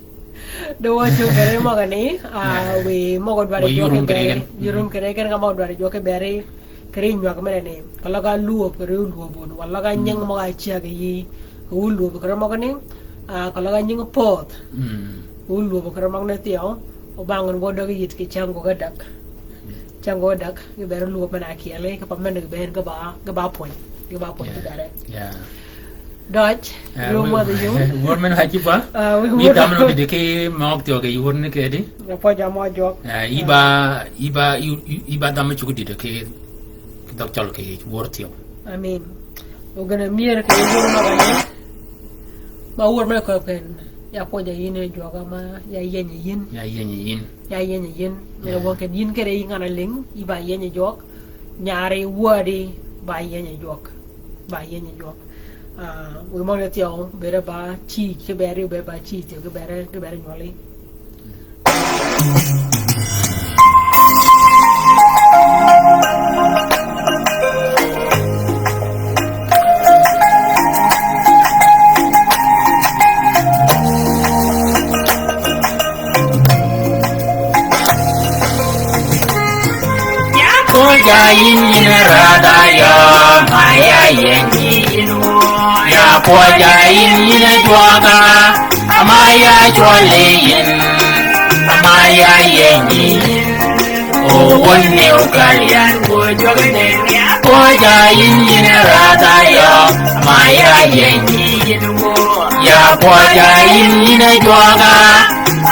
Dø wø cunge kene møgani, ah, yeah, wiy møg-a dwaddi jwøk kiberi, yï rum kene, kene ka møg-a dwaddi jwøk kiberi, kiri nywag mene ni, ka løg-a lwöb, kiri lwöb wun, wa løg-a nying møg-a cyäg yï, ka wu lwöb kiri møgani, ah, ka løg-a nying pödh. Mm. Wu lwöb kiri møgani thyeu, o bang wun wø døg yït ki cäng gø ka däg. Cäng gø däg, gï beri lwöb men-a ákyeli, ki pa men gï beri gï ba, gï ba pwöny, gï ba pwöny, yeah, gï beri. Yeah. Døj, eh, rum wadh yum. Wur men ha cïb wa. Ah, wi mi wur. Dam no dïdï ki møg thyeu ki wur ni kedi. Apwøj amø jwøk. Eh, iba, iba, i-, i-, iba dam cug dïdï ki, ki dhøg cøl ki wur thyeu. Amin. Ogene myër ki wur møgani. Ma wur men köbben. Ya pwøj a yïn e jwøk ama, ya yeny a yïn. Ya yeny a yïn. Ya yeny a yïn. Yeah. Wø ken yïn kere yï ngan-a ling, iba yeny a jwøk. Nyari wädi ba yeny a jwøk. Ba yeny a jwøk. Ah, wiy møgani thyeu, bere ba cïj, kiberi bere ba cïj, thyeu, kiberi, kiberi nywøli. Ya pwøj a yïn yïn radha ya, ma ya yeny yïn wø. Ya pwøj a yïn yïn jwøk a, ama ya cwøl yïn, ama ya yeny yïn. O wun ni okal yan wø jwøk nen. Ya pwøj a yïn yïn radha ya, ama ya yeny yïn wø. Ya pwøj a yïn yïn jwøk a,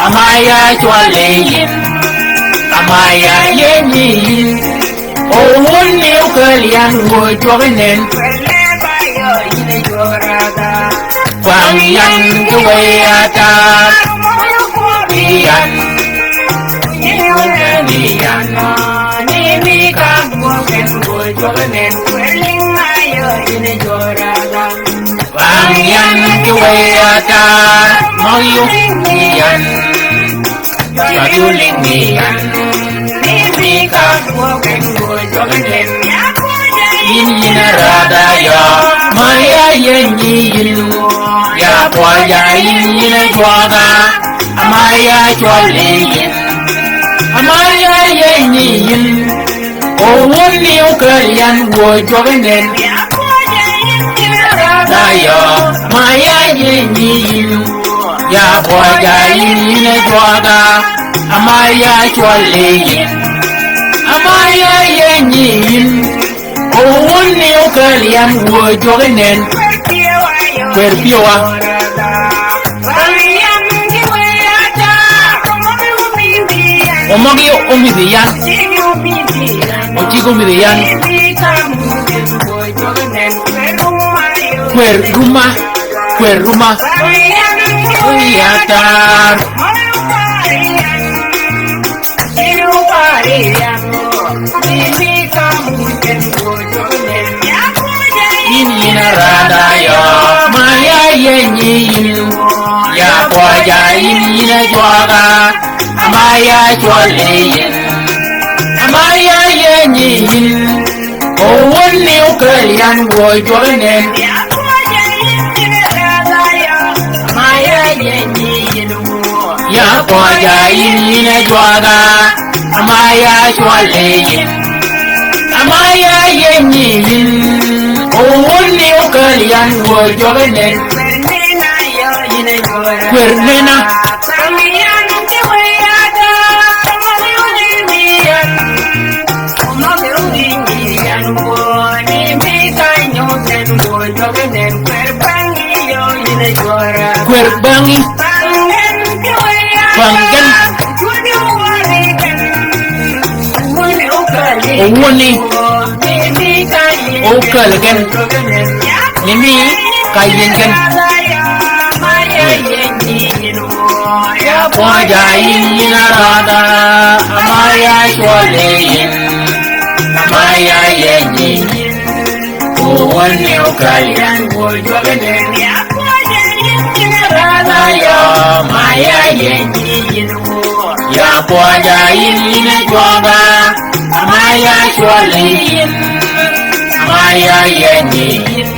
ama ya cwøl yïn, ama ya yeny yïn. O wun ni okal yan wø jwøk nen. Kwang yan ki wëy ata. Yan. Ni yan. Ni mi ka wø ken wø jwøk nen. Bang yan ki wëy ata, møg yï ling ni yan. Møg yï ling ni yan. Ni mi ka wø ken wø jwøk nen. Yïn yïn radha ya, ma ya yeny yïn. Ya pwøj a yïn yïn jwøk a, ama ya cwøl yïn, ama ya yeny yïn. O wun ni okal yan wø jwøk nen. Radha ya, ama ya yeny yïn. Ya pwøj a yïn yïn jwøk a, ama ya cwøl yïn, ama ya yeny yïn. O wun ni okal yan wø jwøk nen. Kwer pyëwa. Omøg yï omïdhi yan. Ocig omïdhi yan. Kwer ruma. Kwer ruma. Yatar. Yïn yïn radha ya, ma ya yeny yïn. Ya pwøj a yïn yïn jwøk a, ama ya cwøl yïn, ama ya yeny yïn. O wun ni okal yan wø jwøk nen. Ya pwøj a yïn yïn jwøk a, ama ya cwøl yïn, ama ya yeny yïn. O wun ni okal yan wø jwøk nen. Kwer nena. Kwer bang'i. Bang gen. O wuni. O kal gen. Ni mi ka yien gen. Pwøja yïn, yïn aradha, ama ya cwøl yi yïn, ama ya yeny yi yïn. Ko wøn ni okal yan wø jwøgene. Ya pwøja yïn, yïn aradha, ya ama ya yeny yi yïn wø. Ya pwøja yïn, yïn ajwøga, ama ya cwøl yi yïn, ama ya yeny yi yïn.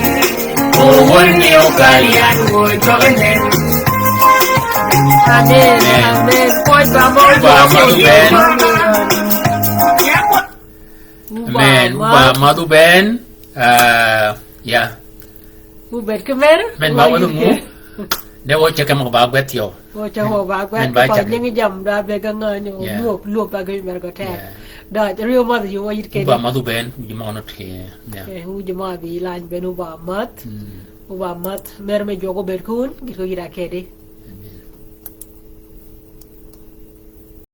Ko wøn ni okal yan wø jwøgene. Amen. Amen. Amen. Pwøj ba mø-, ba mø-, ben. Amen. Ba mø-, ben. Ah, ya. Wubed ki mer. Men ba wun mu. De wø ceg ke møg ba gwed thyew. Wø ceg wø ba gwed. Men ba ceg. Nying jam da be ga ngany, yeah, lwøb, lwøb ba ga mer go te. Yeah. Da, riyo madh ju wayit kedi. Ba madh ben, ji mø nut ki. Yeah. Eh, wu ji mø bi lany ben wu ba madh. Mm. Wu ba madh. Mer me jwøk obed kun, gït ko gït a kedi.